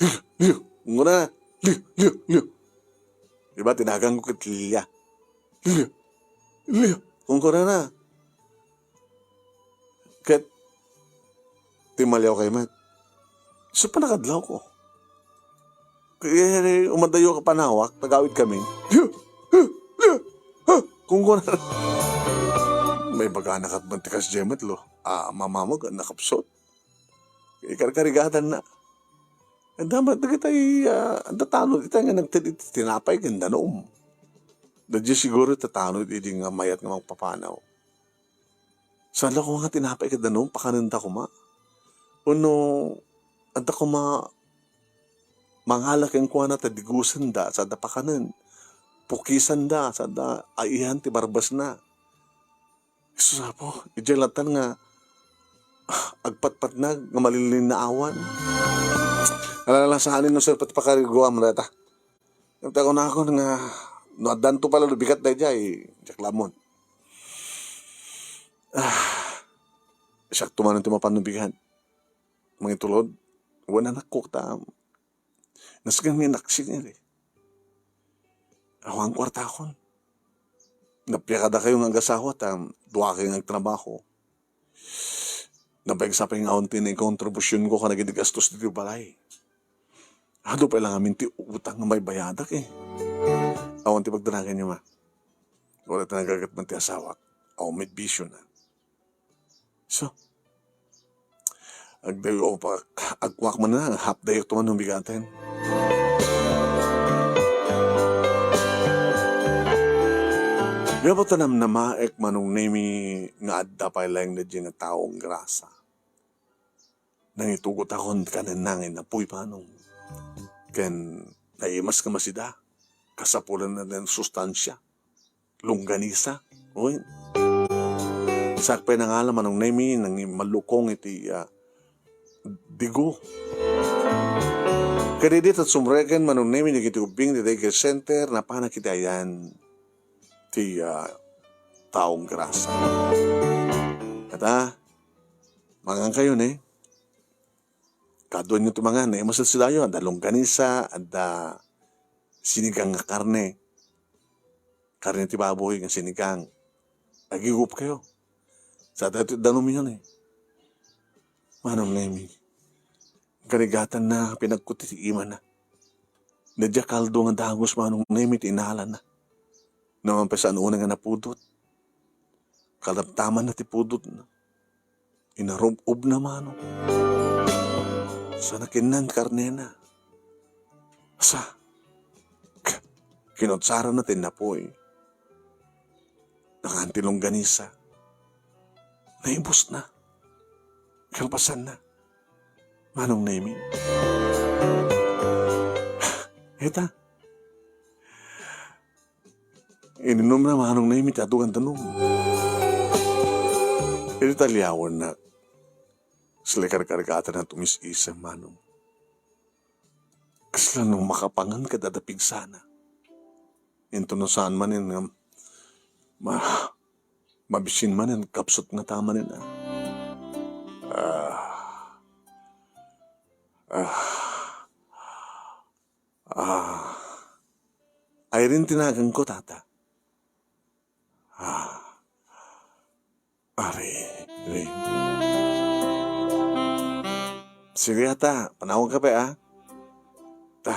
Liyo, liyo, nguna, liyo, liyo, liyo. Diba, tinaganko ket Lilia. Liyo, liyo, kunkunana. Ket, timmaliawkayo met. So, pannakadlawko. Kaya, umadayo ka panawak, tagawid kami. Liyo, liyo, liyo, ha, kunkunana. May bagana kat man ti kasdiay met, lo. Ah, mamamag, nakapsot. Ikarkarigatanna. Adda met dagitay, ah, adda tanod ita nga nagted iti tinapay ken danum. Daddi siguro ita tanod idi nga mayat nga mangpapanaw. Saan la koma nga tinapay ken danum, pakanenda koma. Wenno, adda koma mangala kenkuana ta digusenda, sada pakanen. Pukisenda, sada aihan ti barbasna. Jesus, Apo, idiay latan nga, ah, agpatpatnag nga malinlinnaawan. Alala, saan no, sir, pati pakariguam dayta. Ngem ta kunakon nga, no addanto pala no bigat daydiay, diak la ammon. Ah, siak to manen ti mapan no bigat. Mangitulod, wen anakko ta, nasken nga inaksik nga di. Awan kuartakon. Nappiakadakayo nga agasawa ta dua kayo nga agtrabaho. Napaigsa pay nga awan ti naikontribusyonko kadagiti gastos ditoy balay. Adu pay lang amin ti utang nga maibayadak, eh. Awan ti pagdanaganyo, ma. Wala ti nagagat man ti asawak. Awan met bisyo na. So, agdayo pa, agkuak man na, hapdayek to man humigaten. Gapu ta namnamaek, Manong Nemi, nga adda pay laeng daydiay nga taong grasa. Nangitugot akon kanenna nga inapuy, Manong. Ken naimas nga masida. Kasapulan na den sustansya. Longganisa. Oy. Saak pay nangala, Manong Nemi, nang mallukong iti, ah, digo. Kadidi ta sumreken, Manong Nemi, dagiti ubbing ti daycare center, napanak iti ayan ti, ah, taong grasa. Ata, mangankayo ni, kaduanyo ti mangan, naimaset sidayo, adda longganisa, adda sinigang nga karne. Karne ti baboy nga sinigang. Agigupkayo. Sa daytoy danumyo ni, Manong Nemi. Karigatanna, pinagkuti ti imana. Dadya kaldo nga dagus, Manong Nemi, ti inalana. Naman pa saan unay nga napudot. Kadamtamanna ti pudotna. Inarub-ubna, Manong. Sa nakinnan karnena. Sa, k-, kinutsaranna ti napoy. Nakan ti longganisa. Naibusna. Kalpasanna, Manong Nemi. Eta. Ininumna, Manong Nemi, ti adu nga danum. Idi taliawenna, saan karkarigatan a tumis-isem, Manong. Kasla no makapangan ket adda pigsana. Intono saan manen nga ma-, mabisin manen, kapsut nga tamanen, ah. Ah. Ah. Ah. Irene ti naganko, tata. Ah. Ari, Irene. Sige, ata, panawag ka pa, ah. Ta,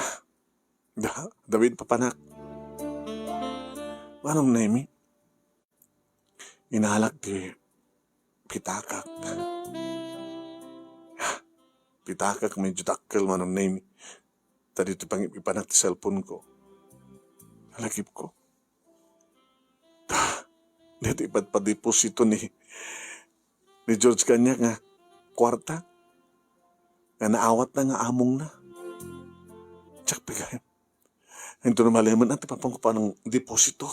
da, David, papanak. Manong Nemi, inalak ti pitakak. Pitakak, medyo dakkel, Manong Nemi. Ta ditoy pangipipanak ti cellphone ko. Nalagipko. Ta, ditoy ipadpadeposito ni, ni George kaniak nga kuarta. Nga naawatna nga amongna. Diak pigaem. Intono malemen, ati, papanko panang deposito,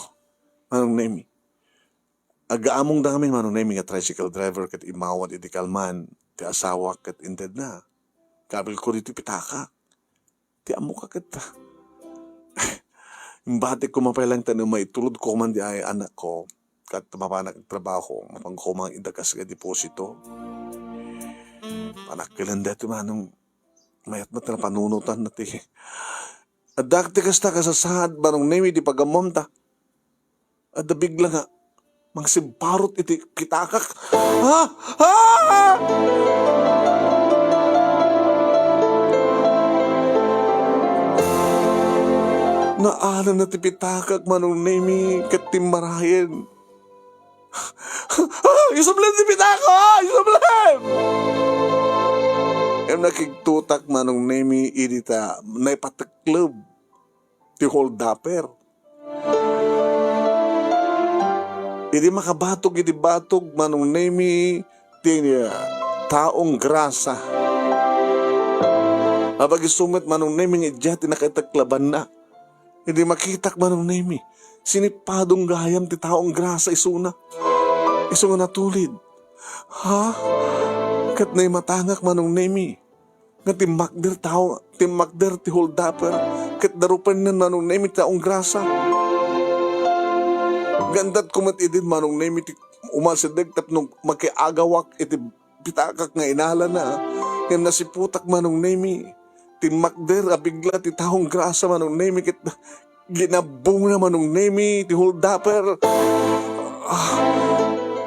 Manong Nemi. Agaamongda ngamin, Manong Nemi, nga tricycle driver ket immawat idi kalman ti asawak ket intedna. Kabilko ditoy pitakak. Ti ammoka ket, imbatikko, mapay laeng ta no maitulodko man di ay anakko, ket mapanak agtrabaho, mapanko man idakas nga deposito. Panakkilen daytoy, Manong. Mayat met a napanunotanna ti. Adda ti kasta, kasasaad, Manong Nemi, di pagammom ta. Adda bigla nga mangsimparot iti pitakak. Ha? Ha? Naalanna ti pitakak, Manong Nemi, ket timmarayen. Ah, isublim ti pitakak! Isublim! Ngem nakigtutak, Manong Nemi, idi ta naipatekleb ti holdaper. Idi makabatog iti batog, Manong Nemi, ti, ah, taong grasa. Apag isu met, Manong Nemi, nga idiay ti nakaiteklebanna. Idi makitak, Manong Nemi, sinipadong gayam ti taong grasa isuna. Isu nga natulid. Ha? Ket naimatangak, Manong Nemi, nga timmakder tao, timmakder ti holdaper, ket darupennen, Manong Nemi, ti taong grasa. Gandatko met idin, Manong Nemi, ti umasideg tapno makiagawak iti pitakak nga inalana, ngem nasiputak, Manong Nemi. Timmakder a bigla ti taong grasa, Manong Nemi, ket ginabbongna, Manong Nemi, ti holdaper. Ah,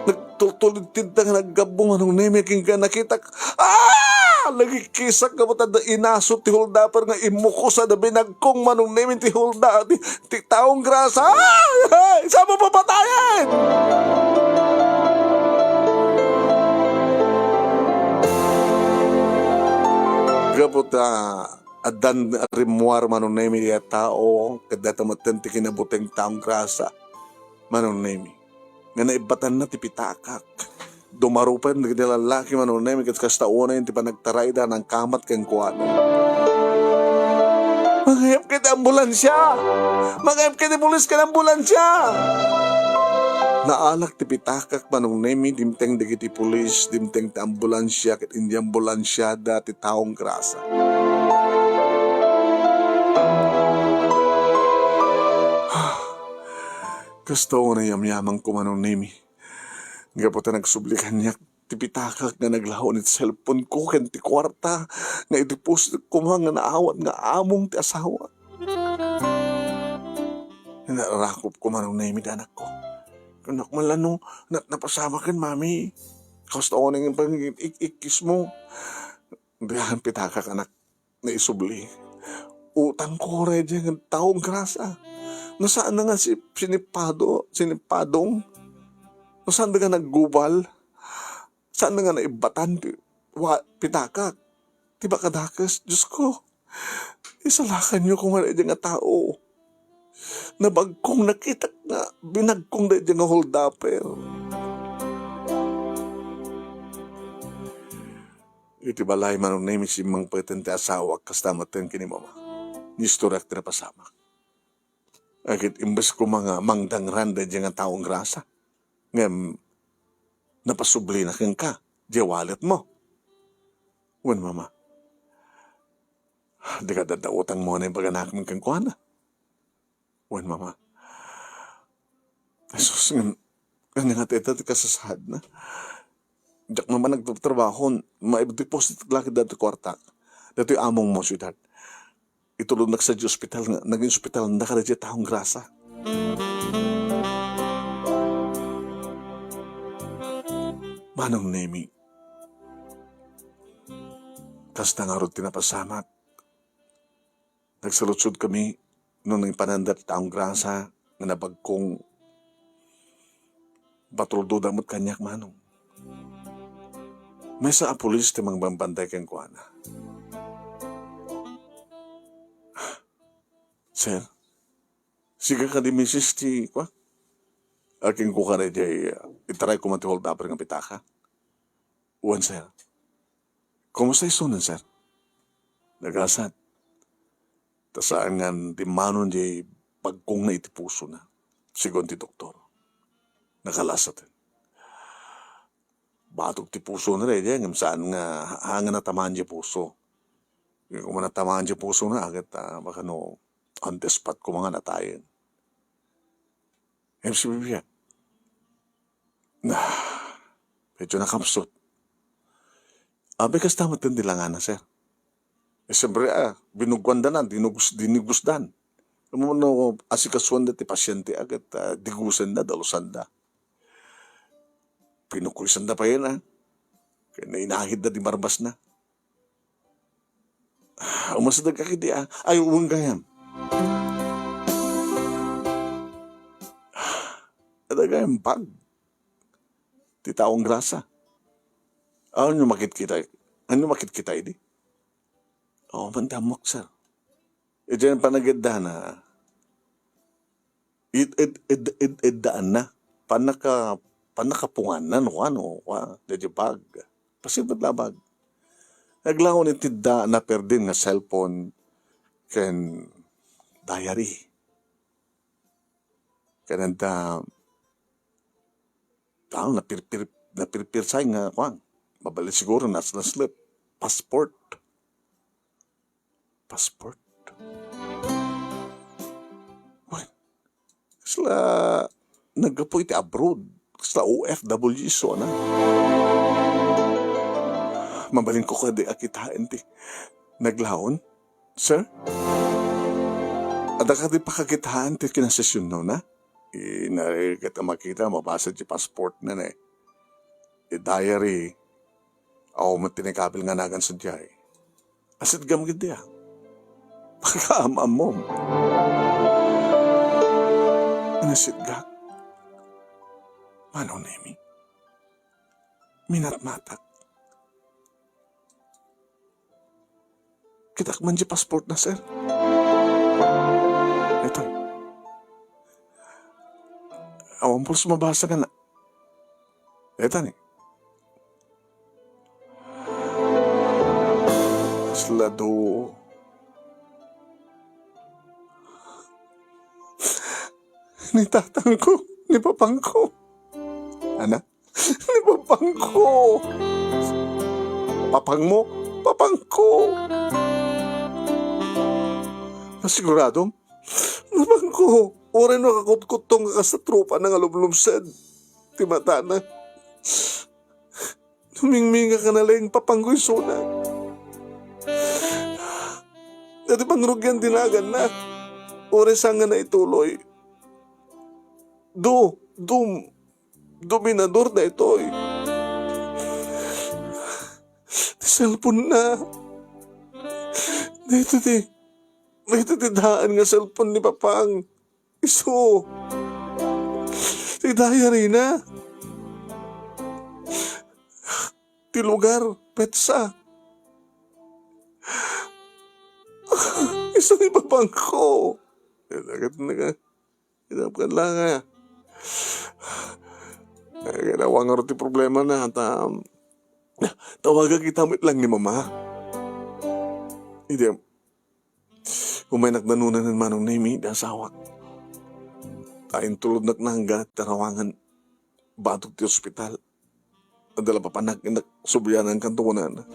nagtultulid ti dita nga naggabbong, Manong Nemi, ken nakitak. Ah! Nagikkisak nga buta da inaso ti holdaper nga immukosa da binagkong, Manong Nemi, ti holda-, ti, ti taong grasa. Ay! Ay! Saan mo papatayin? Gapu ta addan rimmuar, Manong Nemi, diay tao, ket dayta metten ti kinabuteng taong grasa, Manong Nemi, nga naibbatanna ti pitakak. Dumarupen dagiti lallaki, Manong Nemi, ket kasta unay ti panagtarayda nangkamat kenkuana. Mangayab ket ambulansya! Mangayab ket pulis ken ambulansya! Naalak ti pitakak, Manong Nemi, dimteng dagiti pulis, dimteng ti ambulansia ket indi ambulansiada ti taong grasa. Kasta unay yamyamangko, Manong Nemi. Gapu ta nagsubli kaniak ti pitakak nga naglaon iti cellphone-ko ken ti kuarta nga iti post koma nga naawat nga among ti asawa. Nararakop ko, Manong Nemi, ti anakko. Kunak man la no, na-, napasamaken, Mami. Kasta unay nga pang-ik-, ikkis mo. Diyan pitakak, anak, naisubli. Utangko ray diay nga taong grasa. No saan na nga si-, sinipado, sinipadong. No saan na nga naggubal. Saan na nga naibbatan ti wa-, pitakak. Ti makadakes, Diosko. Isalakanyo koma ray diay nga tao. Nabagkong nakitak nga binagkong ray diay nga holdaper. Iti balay, Manong Nemi, simmangpeten ti asawak, kasta metten ken ni Mama. Niistoriak ti napasamak. Ket imbes koma nga mangdangran daydiay nga taong grasa, ngem napasublina kenka diay walletmo. Wen, Mama, dika adda utangmo nga ibaganakmi kenkuana. Wen, Mama. Jesus, ngem, ania nga ti ita ti kasasaadna? Diak man nagtrabaho, maideposit la ket daytoy kuartak. Daytoy amongmo, sweetheart. Itulodnak sadiay ospital nga, naging ospitalanda kadaydiay taong grasa. Manong Nemi, kasta ngarud ti napasamak. Nagsaludsodkami no naipananda ti taong grasa nga nabagkong patuldoda met kaniak, Manong. Maysa a pulis ti mangbambantay kenkuana. Sir, sika kadi misis ti kua? Akin ko kara diay, ah, itarayko man ti holdaper nga pitaka. Wen, sir. Kumusta isunen, sir? Nagasat. Ta saan nga dimmanon diay bagkongna iti pusona, segun ti doktor. Nakalasat. Batok ti pusona daydiay, ngem saan nga, haan nga natamaan diay puso. Ngem koma natamaan diay pusona, ket, ah, baka no, on the spot koma nga natayen. Ngem si Vivian, ah, medyo nakapsut. Abi, kasta met ti langana, sir. Eh, siyempre, ah, binugkuanda na, dinugus-, dinigusdan. Ammom no asikasuanda ti pasiente, ah, ket, ah, digusenda, dalusanda. Pinukuysanda payen, ah. Ket nainahidda ti barbasna. Ah, umasideg ka ketdi, ah. Ay, wen gayam. Adda gayam bag ti taong grasa. Ania makitkita, ania makitkita idi? Awan ti ammok, sir. Idiay panagiddana, id-, id-, id-, id-, iddaanna. Pannaka-, pannakapunganna no kua, no kua, daydiay bag. Pasit met la a bag. Naglaon iti iddaanna, perdin nga cellphone ken diary. Ken adda, ah, napirpir-, napirpirsay nga kuan. Mabalin siguro nas-, naslep. Passport. Passport? Wen, kasla naggapu iti abroad. Kasla O F W isu, ana. Mabalinko kadi a kitaen ti naglaon, sir? Adda kadi pakakitaen ti kinasesionna? Inarigat a makita, mabasa ti passportna, ne. Ti diary, awan met ti nakabil nga nagan sadiay. Asidgam ketdi, a. Pakaam-ammom. Inasitgak. Manong Nemi. Minatmatak. Kitak man ti passportna, sir. Ito. Awan pulos mabasa nga na-, Eta ni. Kasla duo. Ni tatangko, ni papangko. Ana? Ni papangko. Papangmo? Papangko. Nasiguradom? Papangko. Uray no kakutkuttong nga kas tropa na nga lumlumsed ti matana. Numingminga ka na laeng, papangko, isuna. Dati pangrugian ti naganna. Uray saan nga naituloy. Do, dum, dominador daytoy. Ti cellphone na. Daytoy ti, daytoy ti daan nga cellphone ni Papang. Isu. Ti diary na. Ti lugar, petsa. Isu ni Papangko. Dagat na ka. Inapkan lang, ah. Ay, kailangan nga ti problema na, ta, tawagan kita met lang ni Mama. Idi, umaynak danunan ni Manong Nemi, da asawak. Ta intulodnak na hangga ti Tarawangan, batok ti ospital. Adda la papanak, innak sublianan kanto kunana.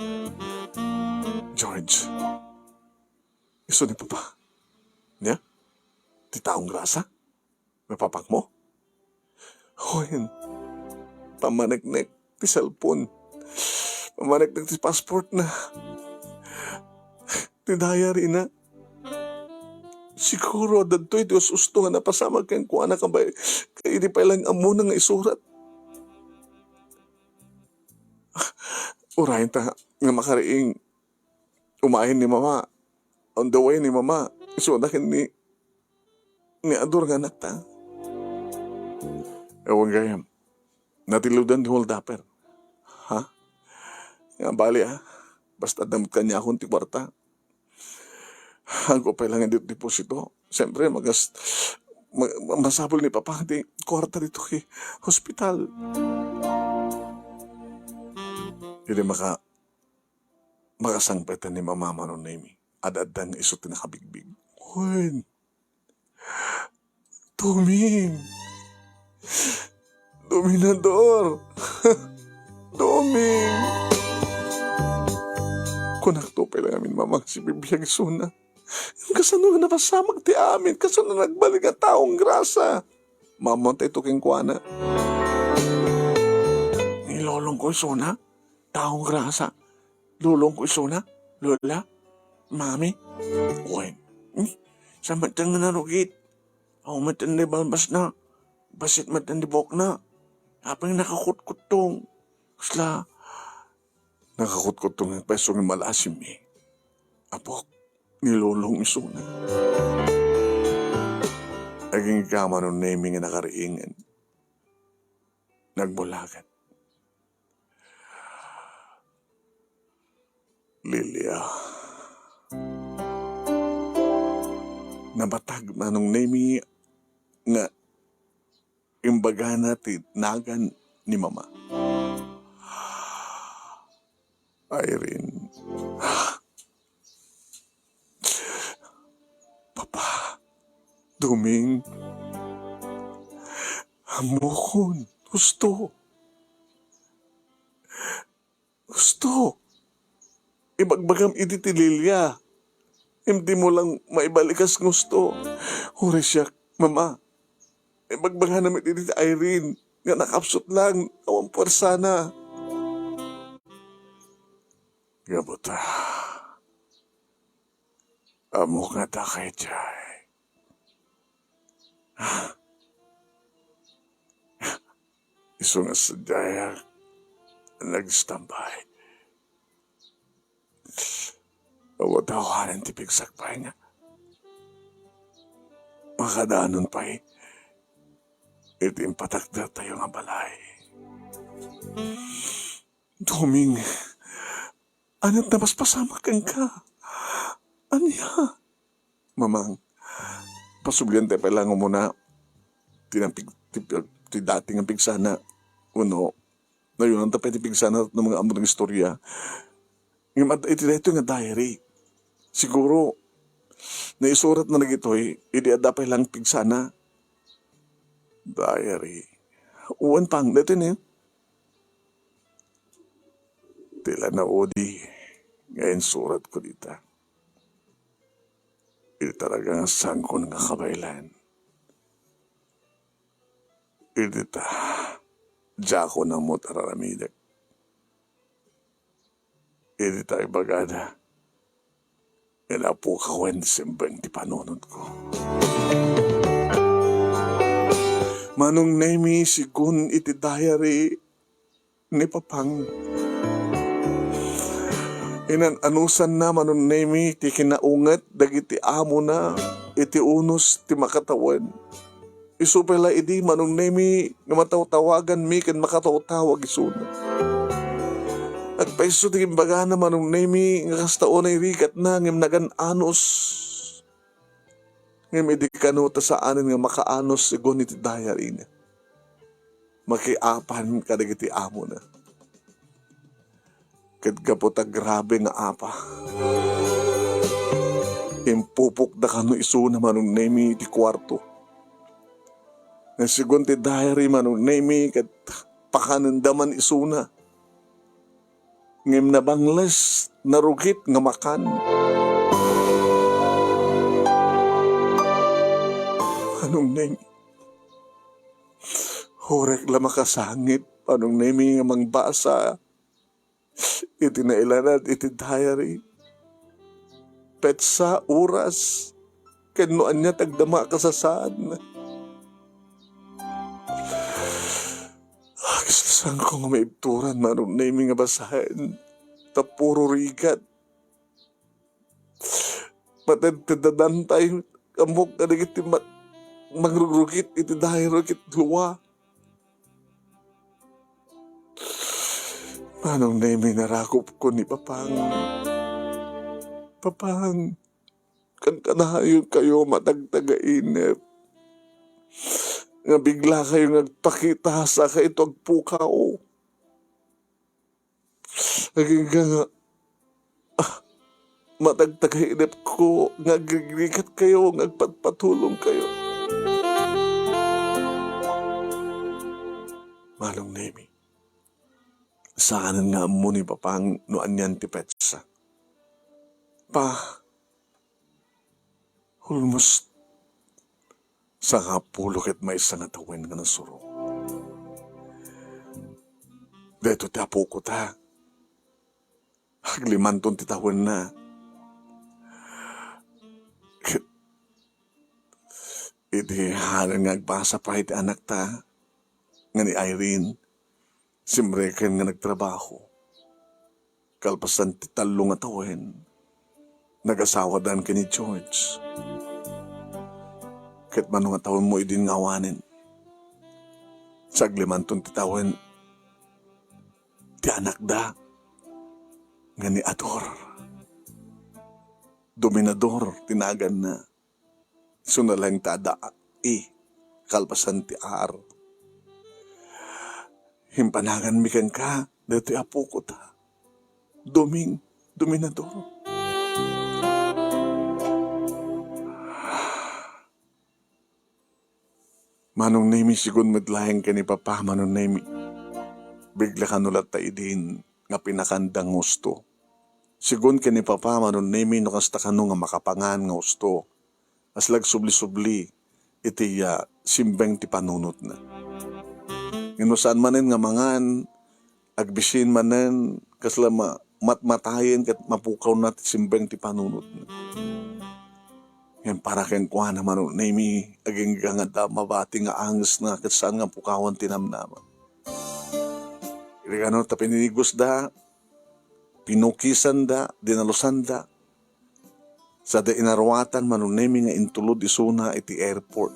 George, isu ni Papa. Nia? Ti taong grasa? Mapapakmo? Wen, pamaneknek ti cellphone. Pamaneknek ti passport na. Ti diary na. Siguro, adda ditoy ti us-usto nga napasamak kenkuana kabay, ket idi pay lang ammona nga isurat. Uray ta nga makariing, umayen ni Mama. On the way ni Mama, isuna ken ni, ni Ador nga anakta. Awan gayam. Natilodan ti holdupper. Ha? Nga bali, ah. Basta adda met kaniakon ti kuarta. Agko pay lang iti deposito. Siyempre, magas-, ma-, masapul ni Papa ti kuarta ditoy hospital. Idi maka-, makasangpetan ni Mama Manong Nemi. Ad-adda nga isu ti nakabigbig. Wen. Doming. Dominador. Doming. Kunakto pay lang amin, Mama, si bibiag isuna. Kasano nga napasamak ti amin? Kasano nagbalik nga taong grasa? Mamon tayo kenkuana. Ni lolong ko isuna, taong grasa. Lolong ko isuna, Lola, Mami. Wen, hmm? Sa met nga narugit. Aw met ti balbas na. Basit met ti buok na. Apay nakakutkuttong. Kasla, nakakutkuttong nga paiso nga malasim, eh. Apok, ni lolong isuna. Agingga Manong Nemi nga nakariingen. Nagbulagan. Lilia. Nabatag Manong Nemi nga imbagana ti nagan ni Mama. Irene. Papa, Doming. Ammokon, husto. Husto. Ibagbagam idi ti Lilia. Ngem dimo lang maibalikas nga husto. Uray siak, Mama. Ibagbagana met idi ti Irene nga nakapsut lang, awan puersana. Gapu ta, ammok nga dakay jay. Isu nga sadiayak nagstambay. Awan awanen ti pigsakbay nga makadanon pay iti impatakdertayo nga balay. Doming, ania't napaspasamak kenka? Ania? Mamang, pasublian tayo pay lang umuna ti napig-, ti, ti dati nga pigsana. Uno, nayunan ta pay ti pigsana no mga ammok nga istorya. Ngem adda iti daytoy nga diary. Siguro, naisurat na dagitoy, idi adda pay lang pigsana. Diary. Wen pang, daytoy ni. Ti la naudi nga insuratko dita. Iti talaga nga sangkon nga kabaelan. Iti ta, diakon ammo ti ar-aramidek. Iti ta ibagada, nga napukawen ti simbeng ti panunotko. Manong Nemi, sigun iti diary ni Papang. Inan-anusanna, Manong Nemi, ti kinaunget dagiti amona iti unos ti makatawen. Isu pay la idi, Manong Nemi, nga matawtawaganmi ken makatawtawag isuna. Agpayso ti imbagana, Manong Nemi, nga kasta unay rigatna ngem nagan-anus. Ngem idi kano ta saanen nga makaanus sigun iti diary na. Makiapan kadagiti amona. Ket gapu ta grabe nga apa, impupokda kano isuna, Manong Nemi, iti kuarto. Nga sigun ti diary, Manong Nemi, ket pakanenda man isuna. Ngem nabangles, narugit nga makan. Manong Nemi, hurek la makasangit, Manong Nemi, nga mangbasa iti nailanad iti diary. Petsa, oras, ken no ania ti agdama a kasasaan. Agsasanko nga maibturan, Manong Nemi, nga basaen, ta puro rigat. Mated ti dadantay, ammok kadagiti mat-, mangrugrugit iti diary ket lua. Manong Nemi, narakupko ni Papang. Papang, kankanayon kayo matagtagainep. Nga bigla kayo nga agpakita, saka ito agpukaw. Agingga nga, ah, matagtagainepko nga agrigrigat kayo, nga agpatpatulong kayo. Manong Nemi, saanen nga ammo ni Papang no anian ti petsa. Pa, almost sangapulo ket maysa nga tawen nga nasuro. Daytoy ti apoko ta. Aglimanton ti tawenna. Ket idi hanan nga agbasa pay ti anakta nga ni Irene, simreken nga nagtrabaho. Kalpasan ti tallo nga tawen, nagasawadan ken ni George. Ket mano nga tawenmo idin nga awanen? Saglimanton ti tawen ti anakda nga ni Ador. Dominador ti naganna. Isu laeng ti adda I kalpasan ti R. Impanaganmi kenka daytoy a pukot, ha? Doming, Dominador. Manong Nemi, sigun met laeng ken ni Papa, Manong Nemi. Bigla kano latta idin nga pinakandang husto. Sigun ken ni Papa, Manong Nemi, no kasta kano nga makapangan nga husto. Kasla agsubli-subli iti, ah, simbeng ti panunotna. Ngem no saan manen nga mangan, agbisin manen, kasla ma-, matmatayen ket mapukawna ti simbeng ti panunotna. Ngem para kenkuana, Manong Nemi, agingga nga adda mabati nga angesna ket saan nga pukawan ti namnama. Iti kano ta pininigosda, pinukisanda, dinalusanda, sada inaruatan, Manong Nemi, nga intulod isuna iti airport.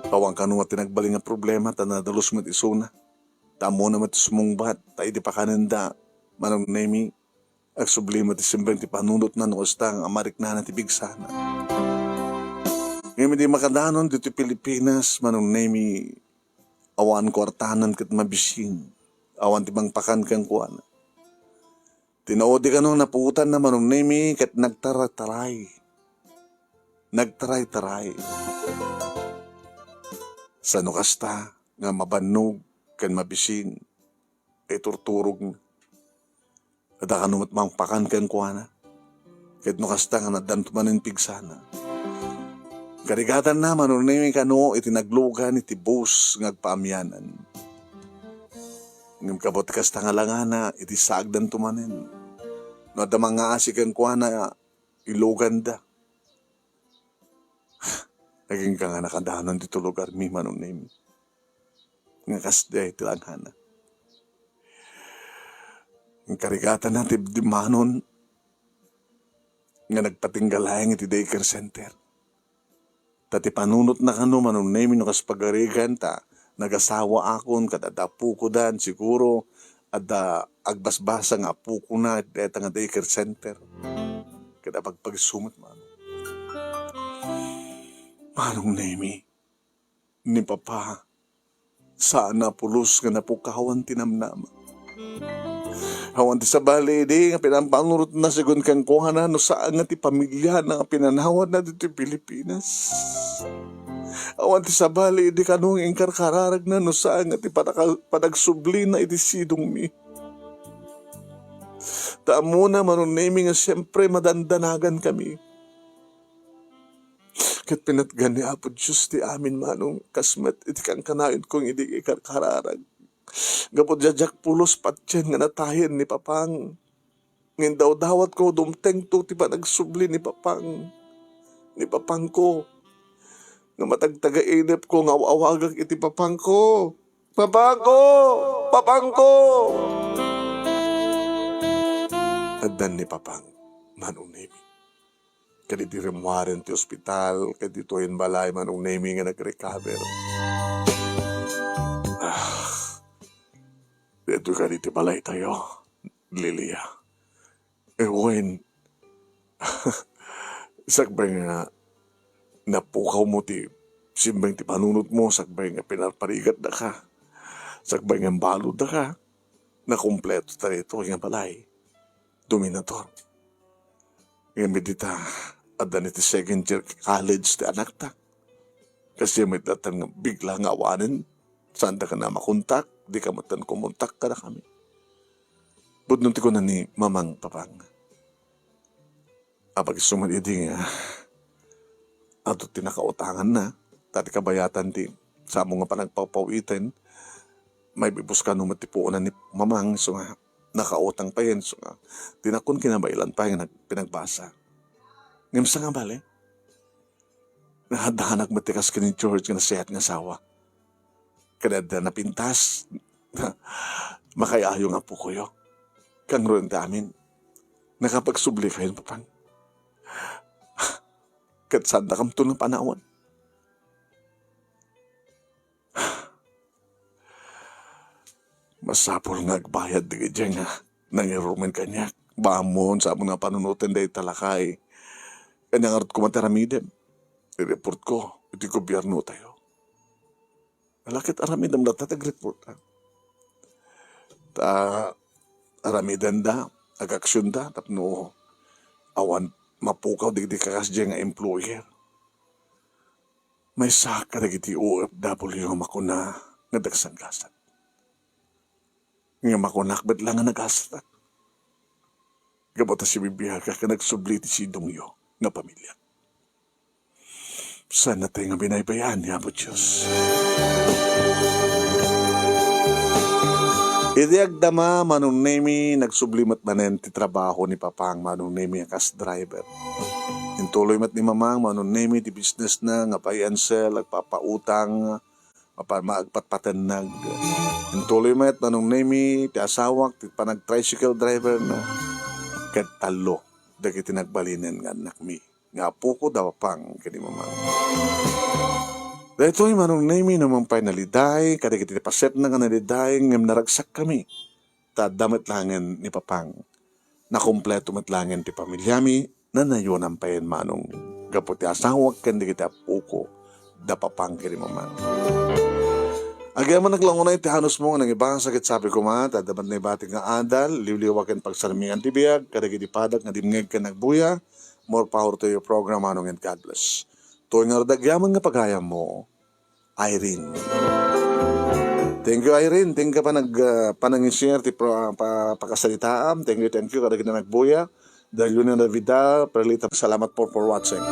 Awan kano nga ti nagbalin nga problema ta nadalus met isuna. Ta ammona met ti sumungbat, ta idi pakanenda, Manong Nemi, agsubli met ti simbeng ti panunotna no kasta nga mariknana ti pigsana. Ngem idi makadanon ditoy Pilipinas, Manong Nemi, awan kuartanan ket mabisin. Awan ti mangpakan kenkuana. Ti naudi kano napuotanna, Manong Nemi, ket nagtarataray. Nagtaraytaray. Saan no kasta nga mabannog ken mabisin, iturturogna. Adda kano met mangpakan kenkuana. Ket no kasta nga addanto manen pigsana. Karigatanna, Manong Nemi, kano iti naglugan iti bus nga agpaamianan. Ngem gapu ti kasta nga langana, iti saagdanto manen. No adda mangngaasi kenkuana, iluganda. Agingga nga nakadanon ditoy lugarmi, Manong Nemi. Nga kasdiay ti langana. Karigatanna ti dimmanon nga nagpatingga laeng iti daycare center. Ta ti panunotna kano, Manong Nemi, no kas pagarigan ta nagasawaakon ket adda apokodan, siguro adda agbasbasa nga apokona iti dayta nga daycare center. Ket apagpagsumet, Manong. Manong Nemi, ni Papa, saan a pulos nga napukawan ti namnama. Awan ti sabali idi nga pinampanunotna sigun kenkuana no saan nga ti pamiliana nga pinanawanna ditoy Pilipinas. Awan ti sabali idi kano nga inkarkararagna no saan nga ti panaka-, panagsublina iti sidongmi. Ta ammona, Manong Nemi, nga siempre madandanagankami. Ket pinatgan ni Apo Dios ti amin, Manong, kas met iti kankanayon kong idi ikarkararag. Gapu diay diak pulos patien nga natayen ni Papang. Ngem dawdawatko, dumtengto ti panagsubli ni Papang. Ni Papangko. Nga matagtagainepko nga aw-awagak iti Papangko. Papangko! Papangko! Addan ni Papang, Manong Nemi. Ket idi rimmuaren ti ospital, ket ditoyen balay, Manong Nemi, nga nag-recover. Ah, ditoy kadi ti balaytayo, Lilia. Eh, wen, sakbay nga napukawmo ti simbeng ti panunotmo, sakbay nga pinarparigatdaka, sakbay nga imbaluddaka, nakumpleto ta ditoy nga balay. Dominator. Ngem dita, adda ni ti second year college ti anakta. Kasi met latta nga bigla nga awanen, saandaka a makontak, dika met kumontak kadakami. Pudno ti kuna ni Mamang, Papang. Apag-isu met idi nga adu ti nakautanganna, ta ti kabayatan ti samo nga panagpawpawiten, maibibuska no met ti puonan ni Mamang, isu nga nakautang payen, isu nga dinakon kinabaelan pay nga nag-, pinagbasa. Ngem saan nga bale, naaddanak met ti kas ken ni George nga nasayaat nga asawa. Ket adda napintas. Makay-ayo nga apokoyo. Kangruenta amin. Nakapagsubli kayon, Papang. Ket saandakamto nga panawan. Masapul nga agbayad dagiti nga nangirumen kaniak. Bamon, sa amin nga panunoten dayta lakay. Kaniak ngarud koma ti aramidem. I-report ko iti gobierno tayo. Ala ket aramidem latta ti agreport, a. Ta aramidenda, agaksionda, tapno awan mapukaw dagiti kakasdiay nga employer. Maysaak kadagiti O F W nga makuna nga dagsanggasat. Nga makunak met la nga nagasatak. Gapu ta sibibiagak nga nagsubli ti sidongyo nga pamilya. Saan natay nga binaybay-an ni Apo Dios. Idi agdama, Manong Nemi, nagsubli met manen ti trabaho ni Papang Manong Nemi a kas driver. Intuloy met ni Mamang Manong Nemi ti business na nga buy and sell, agpapautang, mapa-, ma-, agpatpatennag. Intuloy met Manong Nemi ti asawak ti panag-tricycle driver na. Ket tallo dagiti nagbalinen nga annakmi nga apoko da Papang ken ni Mamang. Daytoy Manong Nemi no mangpay naliday kadagiti pasepna nga naliday ngem naragsakkami. Ta adda met laengen ni Papang. Nakompleto met laengen ti pamilyami, nanayonan payen Manong gapu ti asawak ken dagiti appoko da Papang ken ni Mamang. Agyamanak la unay ti hanusmo nga nangibasa ket sabi koma, ta adda met naibatik nga adal, liwliwa ken pagsarmingan ti biag, kadagiti padak nga dimngeg ken nagbuya. More power to your program, Manong, and God bless. Toy nga rudagyaman nga pagayammo. Irene. Thank you, Irene. Thank you pa nag, ah, panangishare ti pro-, ah, pa-, pakasaritaam. Thank you, thank you. Kadagiti nagbuya. Darlene Navidad, Perlita, salamat po for watching.